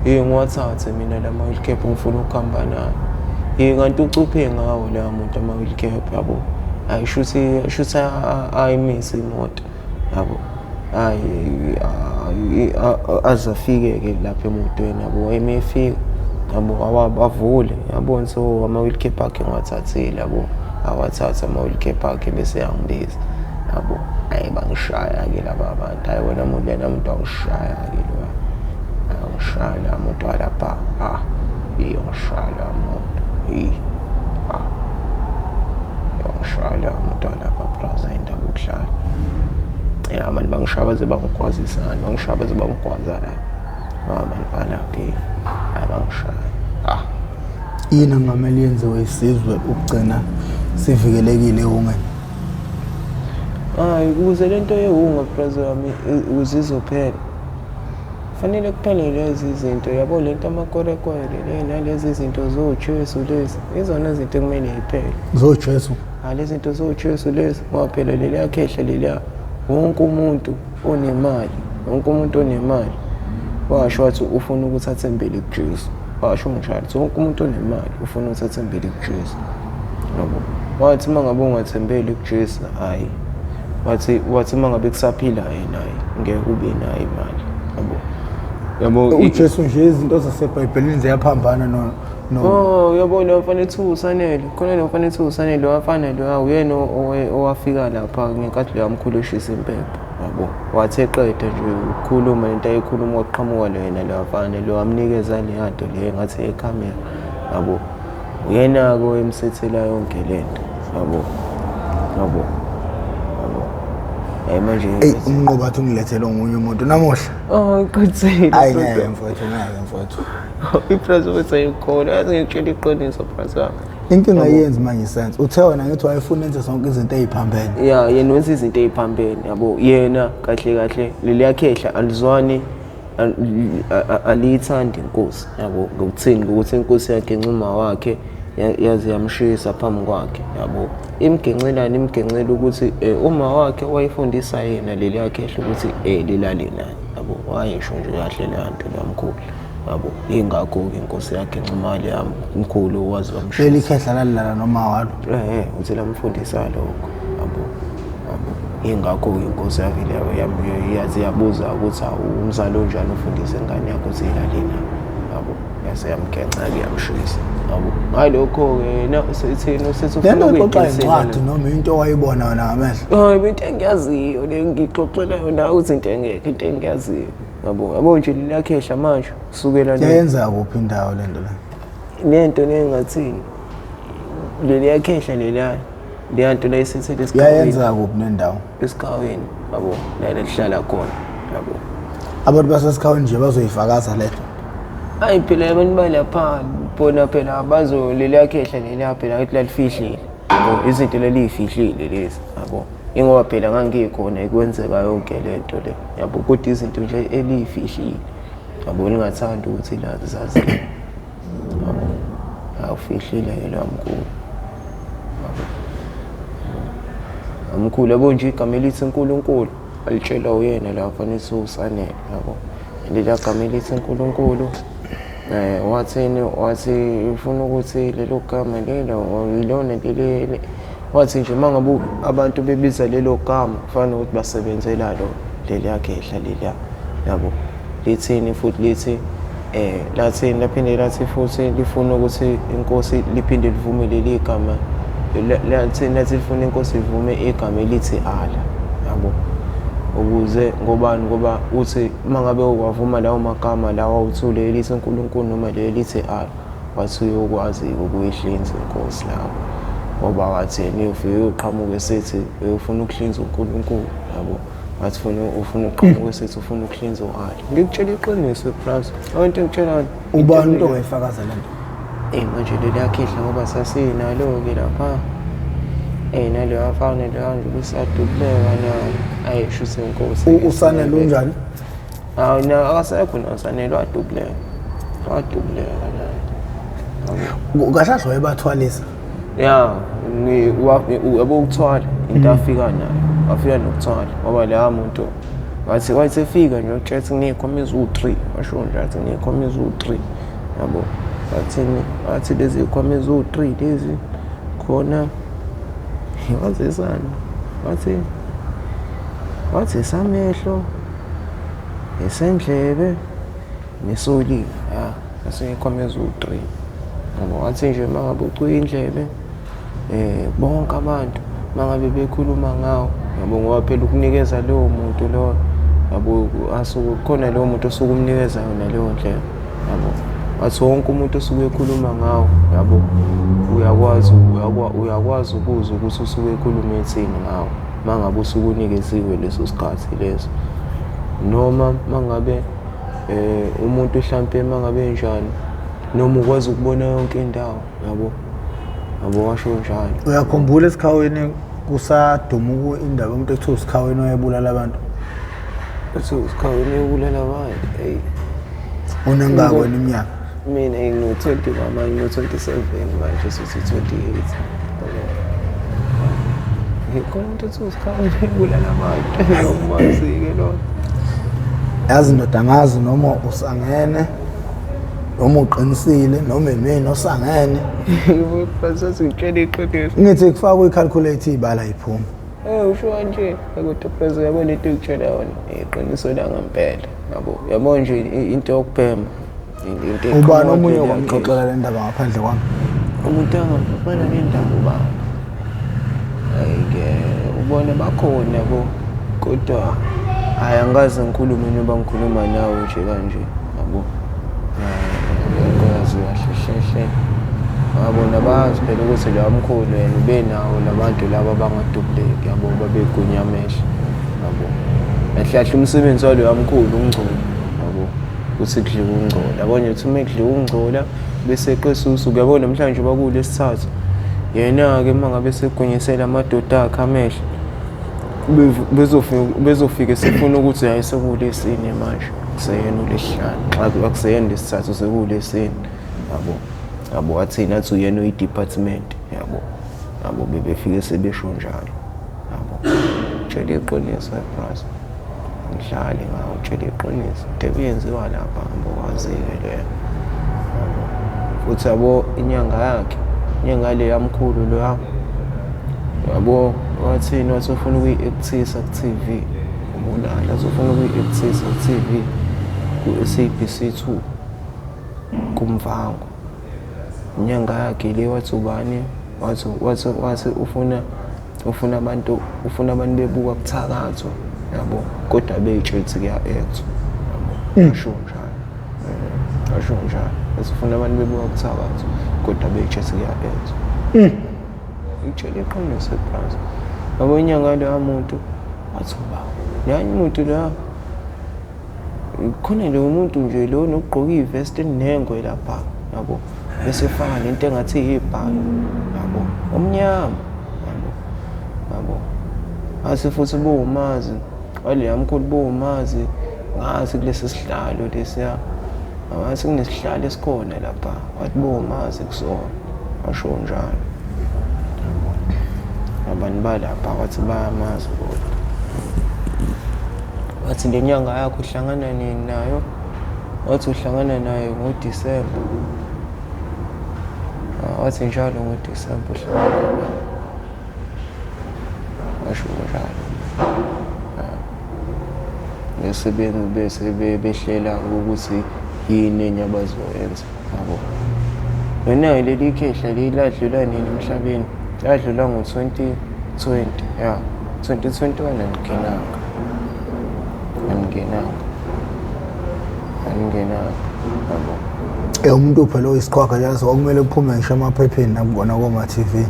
Ngiwathathe mina lama-wheel cap ngifuna ukuhamba nayo. Kanti ucuphe ngawo loya muntu ama-wheel cap yabo. Ayi shuthi shuthi ayimise imoto yabo. Ayi aze afike-ke lapha emotweni yabo, uma efika yabo avule yabona so ama-wheel cap akhe ngiwathathile yabo, awathathe ama-wheel cap akhe bese eyangibiza yabo. Ayi bangishaya-ke laba bantu, hhayi wena muntu lena muntu wangishaya-ke loya, angishaya loya muntu walapha, ah iyongishaya loya muntu, ah iyongishaya loya muntu walapha braza, indaba yokudlala. Ya abantu bangishaya baze bangigwazisana, bangishaya baze bangigwaza la. Abantu balapha, hayi bangishaya. Ah.
Yini engamele yenziwe isizwe ukugcina sivikelekile ewungeni?
Hayi, ukuze lento yewunga braza wami ukuze izophela, fanele kuphele lezi zinto yabo, lento amakwerekwere le nalezi zinto zojesu lezi, izona zinto ekumele yiphele.
Zojesu?
Hayi, lezi zinto zojesu lezi, ngoba phela leliya khehla leliya, wonke umuntu onemali, wonke umuntu onemali washo wathi ufuna ukuthi athembele kuJesu. Washo njalo, wonke umuntu onemali ufuna ukuthi athembele kuJesu. Yabo. Wathi uma ngabe ungathembeli kuJesu, hhayi. Wathi uma ngabe kusaphila yena, hhayi, ngeke ube nayo imali. Yabo. Yabo,
uJesu nje izinto zaseBhayibhelini ziyaphambana no.
Oh, uyabona lo mfana ethi uSanele, khona lo mfana ethi uSanele, lo mfana lo uyena owafika lapha ngenkathi lo mkhulu eshisa impepho. Yabo. Wathi eqeda nje ukukhuluma lento ayikhuluma kwaqhamuka lo yena lo mfana lo wamnikeza leya nto le ngathi ekhamera. Yabo. Uyena-ke owemsethela yonke lento. Yabo. Yabo. Yabo. Hayi manje.
Ey, umnqoba athi ungilethele omunye umuntu namuhla.
Oh, kuthini?
Hayi ngeke mfowethu, ngeke mfowethu.
Iprazi ukuthi ayikhona, yazi ngikutshela iqiniso prazi wami.
Inkinga yenzi manje sense. Uthe wena ngithi wayefuna enze zonke izinto eziphambene.
Ya, yena wenza izinto eziphambene, yabo. Yena kahle kahle leliya khehla alizwani, aliyithandi inkosi, yabo. Ngokuthini? Ngokuthi inkosi yakhe incuma wakhe yaze yamshisa phambi kwakhe, yabo. Imgencelani, imgencela ukuthi uma wakhe wayefundisa yena leliya khehla ukuthi lilale naye, yabo. Wayesho nje kahle leya nto lamkhulu, yabo. Ingakho-ke inkosi yakhe Ncumali mkhulu waze wamshisa.
Leli khehla lalilala noma walo?
Uthi lamfundisa lokho, yabo. Yabo. Ingakho-ke inkosi yavele yaze yabuza ukuthi awu umzali onjani ufundisa ingane yakho ukuthi ilale naye, yabo. Yase yamgenca-ke yamshisa, yabo. Ngalokho-ke yena usethini, usethi
Le
ufuna
nto ixoxa
ukuyidlulisela
incwadi
le.
noma into owayibona wena ngamehlo?
Hayi, into engiyaziyo le ngixoxela yona ukuthi into engekho, into engiyaziyo. Yabo, yabo nje liyakhehla manje kusukela le.
Yayenza kuphi indawo le nto le?
Lento le ngathini? Leliyakhehla leliya, leya nto le isethele esigcawini.
Yayenza kuphi nendawo?
Esigcawini, yabo, la lihlala khona, yabo.
Abantu basesigcawini nje bazoyifakaza le nto.
Hayi phela abantu balapha bona phela bazo leliyakhehla leliya phela ukuthi lalifihlile. Yabo, izinto leliyifihlile lezi, yabo. Ingoba phela ngangikhona ikwenzeka yonke le nto le, yabo, kodwa izinto nje eliyifihlile, yabo, lingathanda ukuthi lazi zaziwe, yabo. Awufihlile ke lo mkhulu, yabo. Amkhulu, yabo nje igama elithi uNkulunkulu alitshelwa uyena la fanele uSanele, yabo. Leliya gama elithi uNkulunkulu Wathini? Wathi ufuna ukuthi lelo gama lelo ilona leli, wathi nje uma ngabe abantu bebiza lelo gama kufana nokuthi basebenzela lo leliya khehla leliya, yabo. Lithini futhi lithi lathini, laphinde lathi futhi lifuna ukuthi inkosi liphinde livume leli gama, lathini, lathi lifuna inkosi ivume igama elithi Allah, yabo. Ukuze ngobani? Ngoba uthi uma ngabe wavuma lawo magama lawa uthule elithi uNkulunkulu noma leli lithi Allah, wathi uyokwazi ukuyihlinza inkosi lapho, ngoba wathi yena uyofike uyoqhamuka esithi uyofuna ukuhlinza uNkulunkulu, yabo. Wathi ufuna uqhamuka esithi ufuna ukuhlinza u-Allah. Ngikutshela iqiniso plus into engitshela yona.
Ubani umuntu ongayifakaza le nto?
Manje leli yakhehla ngoba sasinalo-ke lapha. Naleyo afana leyo nje kusadubuleka nayo. Ayi shuthi inkosi.
Usanele unjani?
Hawu na akasekho na usanele wadubuleka. Wadubuleka naye.
Kahle kahle wayebathwalisa.
Ya, yabo ukuthwala into afika nayo. Wafika nokuthwala ngoba leya muntu wathi wayesefika nje utshela ukuthi nginezikhwama eziwu-3, washo nje athi nginezikhwama eziwu-3, yabo. Wathini? Wathi lezi zikhwama eziwu-3 lezi khona wazisana, wathi esamehlo, esendlebe, nesolimi, ya, aseyikhwama eziwu-3. Yabo, wathi nje uma ngabe ucuya indlebe, bonke abantu uma ngabe bekhuluma ngawo, yabo, ngoba phela ukunikeza lowo muntu loyo, yabo, asuke khona lowo muntu osuke umnikeza yona leyo ndlebe, yabo. Wathi wonke umuntu osuke ekhuluma ngawo, yabo, uyakwazi uyakwazi ukuzwa ukuthi usuke ekhuluma ethini ngawo uma ngabe usuke unikeziwe leso sikhathi leso. Noma uma ngabe umuntu hlampe uma ngabe enjani, noma ukwazi ukubona yonke indawo, yabo, yabo, washo njalo.
Uyakhumbula esikhaweni kusaduma indaba yomuntu ekuthiwa uSikhaweni oyebulala abantu?
Kuthiwa uSikhaweni oyebulala abantu, eyi.
Unengako wena iminyaka?
Mina ngino-20 mama, ngino-27 manje, sithi 28. Ngikhona umuntu othi uSikhaweni oyebulala abantu, angimazi-ke lo.
Yazi ndoda, angazi noma usangene noma uqinisile noma imina osangene.
Basathi ngitshela iqiniso.
Ngithi kufakwe i-calculator ibala iphuma.
Usho kanje kodwa pheze yabo lento engitshela yona iqiniso la ngempela, yabo. Yabo nje into yokubhema. Into
Ubani omunye okwamxoxela le ndaba ngaphandle kwami?
Umuntu angamxoxela le ndaba ubani? Hhayi-ke ubona bakhona yabo, kodwa hhayi angikaze ngikhulume njengoba ngikhuluma nawe nje kanje, yabo. Angikwazi kahle hle hle. Ngabona bazi phela ukuthi loya mkhulu yena ubenawo labantu laba abangadubuleki, yabo, babegunya amehlo, yabo. Kahle kahle umsebenzi waloya mkhulu ukungcola, yabo, ukuthi kudliwe ukungcola. Yabo nje ukuthi uma kudliwe ukungcola bese eqisa usuku, yabo namhlanje bakulesithathu. Yena-ke uma ngabe segunyisela amadoda akhe amehlo, bezofika sefuna ukuthi hhayi sekulesine manje, kuseyena ulesihlanu, akuseyena lesithathu sekulesine, yabo. Yabo wathini, athi uyena oyi-department, yabo. Yabo bebefike sebesho njalo, yabo. Tshela iqiniso bras, angidlali ngawo, tshela iqiniso. Into ebiyenziwa lapha ngibokwazi-ke leyo, yabo. Futhi yabo inyanga yakhe, inyanga le yamkhulu loya, yabo wathini, wathi ufuna ukuyi-actisa ku-T_V, ubulala, wathi ufuna ukuyi-actisa ku-T_V, ku-S_A_B_C 2, kuMvango. Inyanga yakhe le wathi ubani, wathi wathi wathi ufuna ufuna abantu ufuna abantu bebuka kuthakathwa, yabo, kodwa bey'tshela ukuthi kuya-act-wa, yabo. Asho njalo, asho njalo, wathi ufuna abantu bebuka kuthakathwa kodwa bey'tshela ukuthi kuya-act-wa. Ngitshela iqiniso bras. Yabo inyanga leya muntu wathi uba nani umuntu la khona lo muntu nje lo nokugqoka ivest enengwe lapha, yabo, bese efaka lento engathi yibhalo, yabo, omnyama, yabo, yabo. Athi futhi bowumazi waleya mkhulu, bowumazi ngathi kulesi sihlalo lesiya, ngathi kunesihlalo esikhona lapha, wathi bowumazi kusona, washo njalo. Abantu balapha wathi bayamazi kodwa. Wathi le nyanga yakho uhlangana nini nayo? Wathi uhlangana naye ngoDisemba. Ah, wathi njalo ngoDisemba uhlangana naye. Washo njalo. Ah. Bese bese behlela ukuthi yini enye abazoyenza yabo. Wena leli khehla leli ladlula nini emhlabeni? Ladlula ngo-2020 ya 2021 angingenanga. Angingenanga. Angingenanga yabo.
Eh umuntu phela oyisiqhwaga yazi kwakumele kuphume ngisho emaphepheni nakubona koma TV.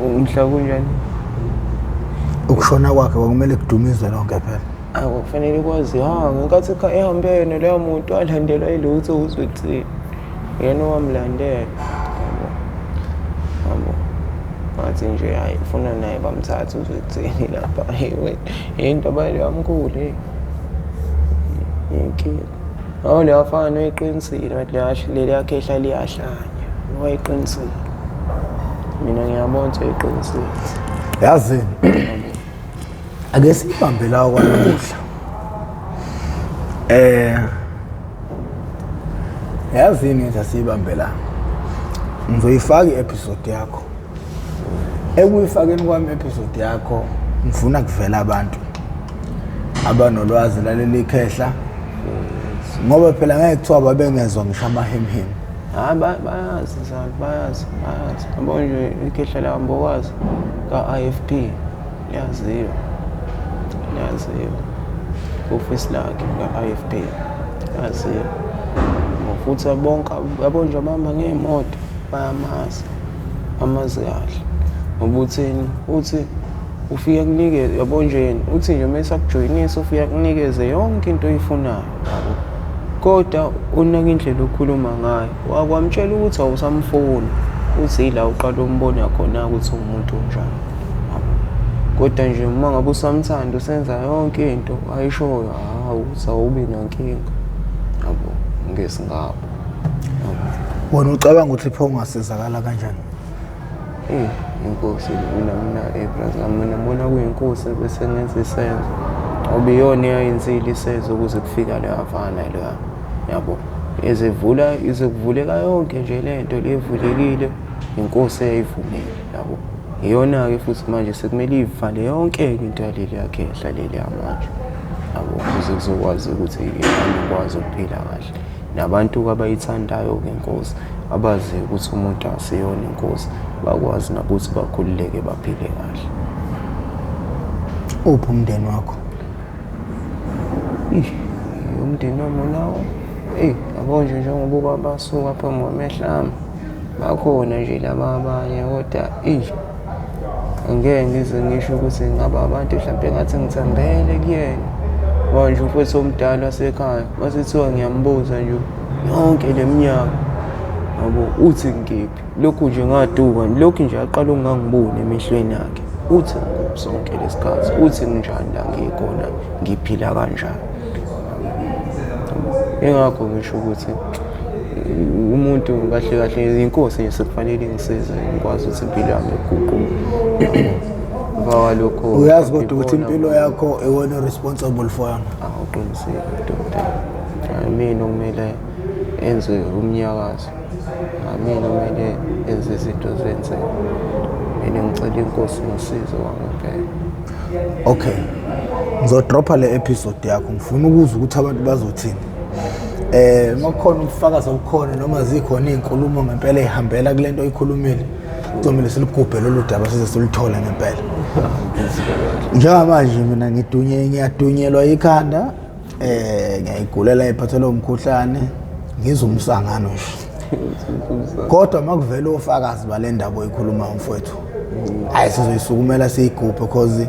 Umhla kunjani?
Ukushona kwakhe kwakumele kudumizwe lonke phela.
Akufanele kwazi ha ngenkathi ehambe yena leyo muntu walandelwa yilutho uzwethini. Yena owamlandela. Yabo. Yabo. Ngathi nje hayi ufuna naye bamthathe uzwethini lapha. Hey wena into abayile yamkhulu hey. Inkinga. Awu leya fana uyiqinisile bathi leya leliya khehla liyahlanya. Wayiqinisile. Mina ngiyabona ukuthi uyiqinisile.
Yazi ake sibambe la kwanamuhla. Eh Yazini ngithi asiyibambe la. Ngizoyifaka i-episode yakho. Ekuyifakeni kwami episode yakho ngifuna kuvela abantu abanolwazi laleli khehla ngoba phela ngeke kuthiwa babengezwa ngisho amahemhemu.
Hayi bayazi zalo bayazi bayazi. Yabo nje ikhehla laMbokazi ka-IFP liyaziwa. Liyaziwa. Ofisi lakhe ka-IFP liyaziwa. Futhi bonke yabo nje abahamba ngey'moto bayamazi. Bamazi kahle. Ngoba uthini? Uthi ufike akunikeze yabo nje yena uthi nje uma esakujoyinisa ufike akunikeze yonke into oyifunayo yabo. Kodwa unaka indlela okhuluma ngayo. Wakwamtshela ukuthi awusamfuni. Uthi yila uqala umbona khona ukuthi uwumuntu onjani. Yabo. Kodwa nje uma ngabe usamthanda usenza yonke into ayishoyo, hawu uthi awubi nankinga. Yabo, ngesingabo.
Wena ucabanga ukuthi pho ungasizakala kanjani?
Eh, inkosi mina mina eh brother mina ngibona kuyinkosi bese ngenza isenzo. Ngoba iyona eyayenzile isenzo ukuze kufika leyo afana leyo. Yabo. Izivula izokuvuleka yonke nje lento levulekile inkosi eyayivumile yabo. Iyona-ke futhi manje sekumele ivale yonke into yaleli yakhehla leli yamanje. Yabo ukuze kuzokwazi ukuthi ngikwazi ukuphila kahle. Nabantu-ke abayithandayo-ke inkosi abaziyo ukuthi umuntu asiyona inkosi bakwazi nabo ukuthi bakhululeke baphile kahle.
Uphi umndeni wakho?
Umndeni wami nawo eyi yabo nje njengoba ubaba asuka phambi kwamehlo ami bakhona nje laba abanye kodwa eyi angeke ngize ngisho ukuthi ngaba abantu mhlawumpe ngathi ngithembele kuyena. Ngoba nje umfowethu omdala wasekhaya mase kuthiwa ngiyambuza nje yonke le minyaka yabo uthi ngikephi lokhu nje ngaduka lokhu nje aqala ukungangiboni emehlweni akhe uthi ngikuphi sonke lesikhathi uthi nginjani la ngikhona ngiphila kanjani. Ingakho ngisho ukuthi umuntu kahle kahle inkosi nje sekufanele ingisize ngikwazi ukuthi impilo yami iguquke. Emva kwalokho
Uyazi kodwa ukuthi impilo yakho iwena responsible for yona.
Awuqinisile dokotela. Mina okumele enze umnyakazo. Amina kumele enze izinto zenzeke. Mina ngicela inkosi ingisize kwangempela.
Okay. Ngizodropha le episode yakho ngifuna ukuzwa ukuthi abantu bazothini. Eh makukhona ubufakazi obukhona noma zikhona izinkulumo ngempela ezihambela kulento oyikhulumile. Kuzomele silugubhe lolu daba size siluthole ngempela. Njengamanje mina ngidunye ngiyadunyelwa ikhanda eh ngiyayigulela iphathelwe umkhuhlane ngizwa umsangano nje. Kodwa makuvela ofakazi bale ndaba oyikhuluma mfowethu. Hayi sizoyisukumela siyigubhe because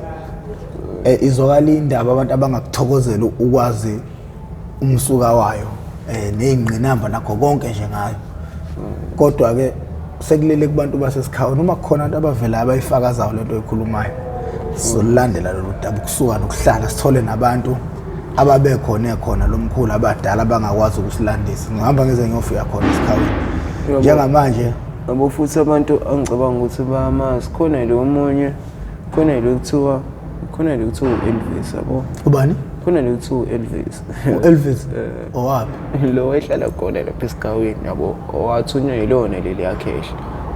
eh, izwakala indaba abantu abangakuthokozela ukwazi umsuka wayo eh nezingqinamba nakho konke nje ngayo. Kodwa ke sekulele kubantu basesikhawu noma kukhona abantu abavela abayifakazayo lento oyikhulumayo. Sizolandela lolu daba ukusuka nokuhlala sithole nabantu ababekhona ekhona lomkhulu abadala abangakwazi ukusilandisa. Ngihamba ngize ngiyofika khona esikhawini. Njengamanje
Yabo futhi abantu angicabanga ukuthi bayamazi khona lo omunye khona lo kuthiwa khona lo kuthiwa u-Elvis yabo.
Ubani?
Khona lo kuthiwa u-Elvis.
U-Elvis owaphi?
Lo ehlala khona lapha esigawini yabo, owathunywa yilona leli yakhehla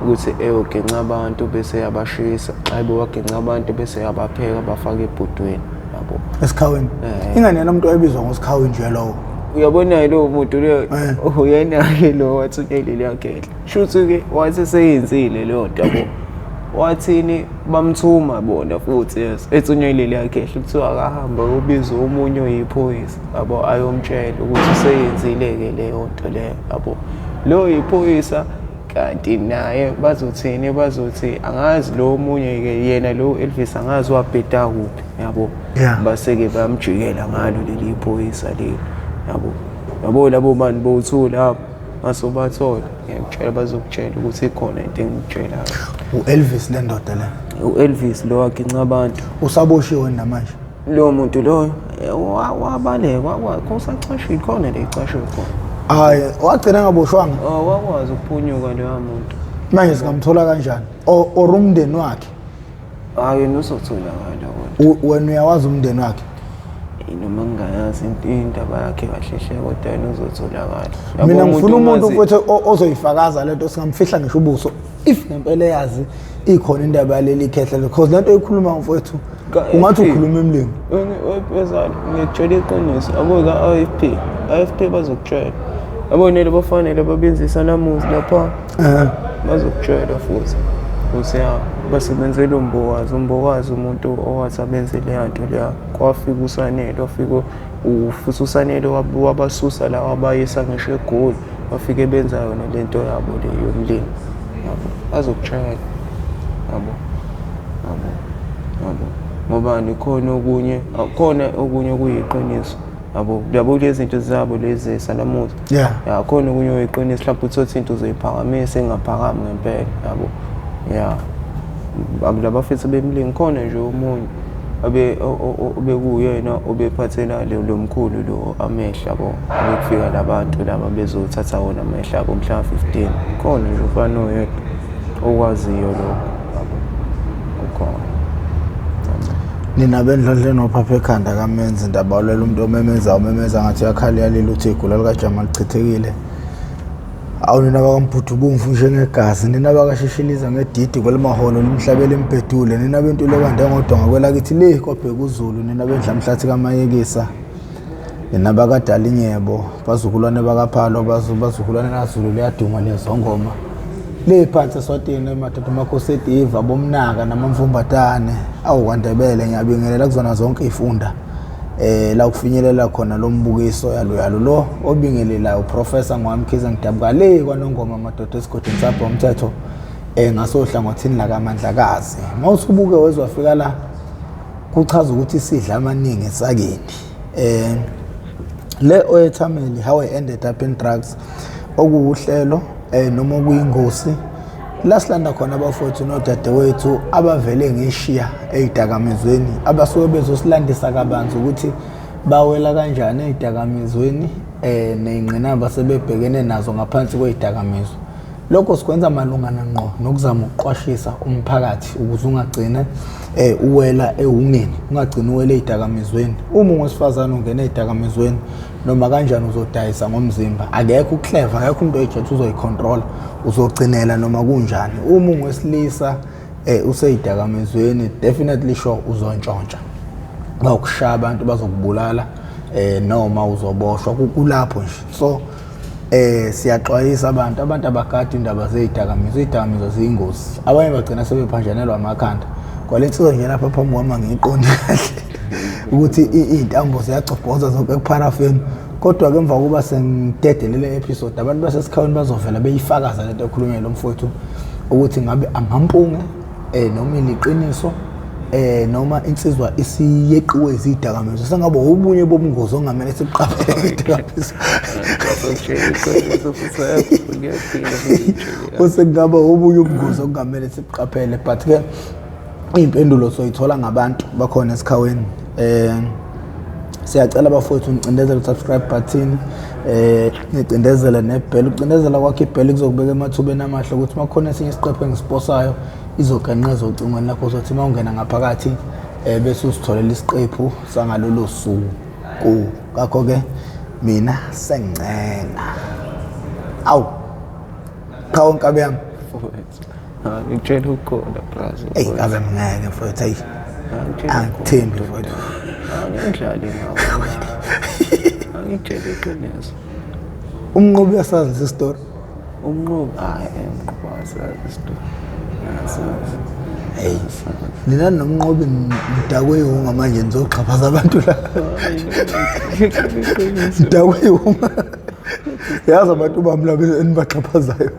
ukuthi eyogenca abantu bese yabashisa. Xa bewagenca abantu bese yabapheka bafake ebhodweni yabo.
Esikhawini. Ingane yena umuntu oyebizwa ngosikhawi nje lowo.
Uyabona lowo muntu loyo uyena-ke lo wathunywa yileli yakhehla. Shuthi-ke wathi seyenzile leyo nto yabo. Wathini bamthuma bona futhi yes ethunywa yileli yakhehla kuthiwa akahambe ayobiza omunye oyiphoyisa yabo ayomtshela ukuthi useyenzile-ke leyo nto leyo yabo. Lo yiphoyisa kanti naye bazothini bazothi angazi lo omunye-ke yena lo Elvis angazi wabheda kuphi yabo. Base-ke bayamjikela ngalo leli phoyisa leli yabo. Yabo labo bantu bowu-two labo masobathola ngiyakutshela bazokutshela ukuthi ikhona into engikutshelayo.
U-Elvis le ndoda le.
U-Elvis lo waginca abantu.
Usaboshiwe namanje?
Lowo muntu loyo wabaleka wakho usacashile khona le icashwe khona.
Hayi, wagcina engaboshwanga.
Oh, wakwazi ukuphunyuka loya muntu.
Manje singamthola kanjani? Or umndeni wakhe?
Hayi yena uzotholakala kodwa.
Wena uyawazi umndeni wakhe?
Noma ngingayazi indaba yakhe kahle hle kodwa yena uzotholakala.
Mina ngifuna umuntu mfowethu ozoyifakaza lento, singamfihla ngisho ubuso if ngempela eyazi ikhona indaba yaleli khehla, because lento oyikhuluma mfowethu ungathi ukhuluma emlimi.
Wezalo ngiyakutshela iqiniso, yabo ka-IFP, IFP bazokutshela. Yabo nele bafanele babenzisa namuzi lapha. Bazokutshela futhi. Ukuthi ya basebenzela uMbokazi, uMbokazi umuntu owathi abenze leya nto leya. Kwafika uSanele, wafika futhi uSanele wabasusa la wabayisa ngisho eGoli, bafike benza yona le nto yabo le yomlimi. Yabo, bazokutshela. Yabo, yabo, yabo. Ngobani khona okunye, khona okunye okuyiqiniso. Yabo, yabo lezi zinto zabo lezi salamuzi. Ya khona okunye okuyiqiniso, mhlawumbe uthothe into uzoyiphakamisa engaphakami ngempela, yabo. Ya. Labafethu bemlingi khona nje omunye abe obekuyena obephathela lo mkhulu lo amehlo yabo, bekufika labantu laba bezothatha wona amehlo abo mhla 15. Khona nje ufana oyedwa okwaziyo lokho yabo, ukhona.
Nina bendlondle nophapha ekhanda kamenzi ndabawulela umuntu omemezayo umemeza ngathi uyakhala uyalila uthi igula likajama lichithekile. Awu nina bakaMbhudubomvu njengegazi, nina bakashishiliza ngedidi kwelimaholo limhlabela imbhedule, nina bentulo ebande ngodonga kwelakithi le kwabheka uZulu, nina bendlamhlathi kaMayekisa, nina bakadalinyebo, bazukulwane bakaPhalo, bazukulwane kaZulu liyaduma liyazongoma. Le phansi eSwatini emadoda amakhosi ediva bomnaka namamfumbatane awu kwaNdebele ngiyabingelela kuzona zonke izifunda la kufinyelela khona lo mbukiso yalo yalo lo obingelelayo uProfessor Ngwamkhize ngidabuka le kwaNongoma madoda esigodini sabho umthetho ngasohlangothini lakaMandlakazi. Mawusubuke wezwafika la kuchaza ukuthi sidla amaningi esakeni. Le oyethameli How I Ended Up in Drugs okuwuhlelo noma okuyingosi la silanda khona abafowethu nodadewethu abavele ngeshiya ey'dakamizweni abasuke bezosilandisa kabanzi ukuthi bawela kanjani ey'dakamizweni ney'ngqinamba sebebhekene nazo ngaphansi kwey'dakamizwa. Lokho sikwenza malungana ngqo nokuzama ukuqwashisa umphakathi ukuze ungagcine uwela ewungeni, ungagcini uwela ey'dakamizweni. Uma ungowesifazane ungena ey'dakamizweni noma kanjani uzodayisa ngomzimba, akekho uclever, akekho umuntu oyijethe uzoyicontrola, uzogcinela noma kunjani. Uma ungowesilisa usey'dakamizweni definitely sure uzontshontsha, bayokushaya abantu, bazokubulala noma uzoboshwa, kulapho nje. So siyaxwayisa abantu abagade indaba zey'dakamizwa, iy'dakamizwa ziyingozi, abanye bagcina sebephanjanelwa amakhanda. Kwale nsizwa nje lapha phambi kwami angiyiqondi kahle ukuthi iy'ntambo ziyagcobhoza zonke ekupharafeni, kodwa-ke emva kokuba sengidedele le episode abantu basesikhaweni bazovela beyifakaza lento ekhulunywa lo mfowethu ukuthi ngabe amampunge noma iliqiniso noma insizwa isiyeqiwe izidakamizwa, sengabe obunye bobungozi ongamele sibuqaphele izidakamizwa. Osengaba obunye ubungozi okungamele sibuqaphele, but ke iy'mpendulo soyithola ngabantu bakhona esikhaweni. Siyacela bafowethu nicindezele u-subscribe button, nicindezele nebhele. Ukucindezela kwakho ibhele kuzokubeka emathubeni amahle ukuthi uma kukhona esinye isiqephu engisiposayo izogenqeza ocingweni lakho, uzothi uma ungena ngaphakathi bese usitholela isiqephu sangalolo suku. Ku ngakho ke mina sengincenga. Awu. Qhawe nkabi yami.
Mfowethu. Ngitshela ukhona brazo.
Eyi ngabe ngeke mfowethu ayi. Angithembi mfowethu.
Angidlali ngawo. Angitshela iqiniso.
Umnqobi uyasazi lesi story.
Umnqobi hayi umnqobi asazi isitori. Asazi.
Hey. Nina nomnqobi nidakwe ihunga manje nizoxhaphaza abantu la. Nidakwe ihunga. Yazi abantu bami laba enibaxhaphazayo.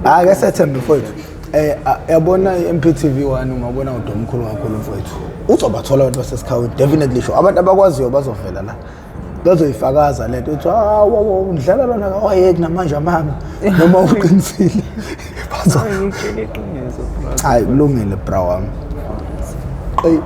Ake sethembe mfowethu. Eh yabona i-MPTV 1 ungabona udomkhulu kakhulu mfowethu. Uzobathola abantu baseSikhawini definitely sure. Abantu abakwaziyo bazovela la. Bazoyifakaza lento uthi hawu ngidlala lona kawayeki namanje amanga noma uqinisile. Bazo
Ngitshela iqiniso bro.
Hayi kulungile bra wami. Ey.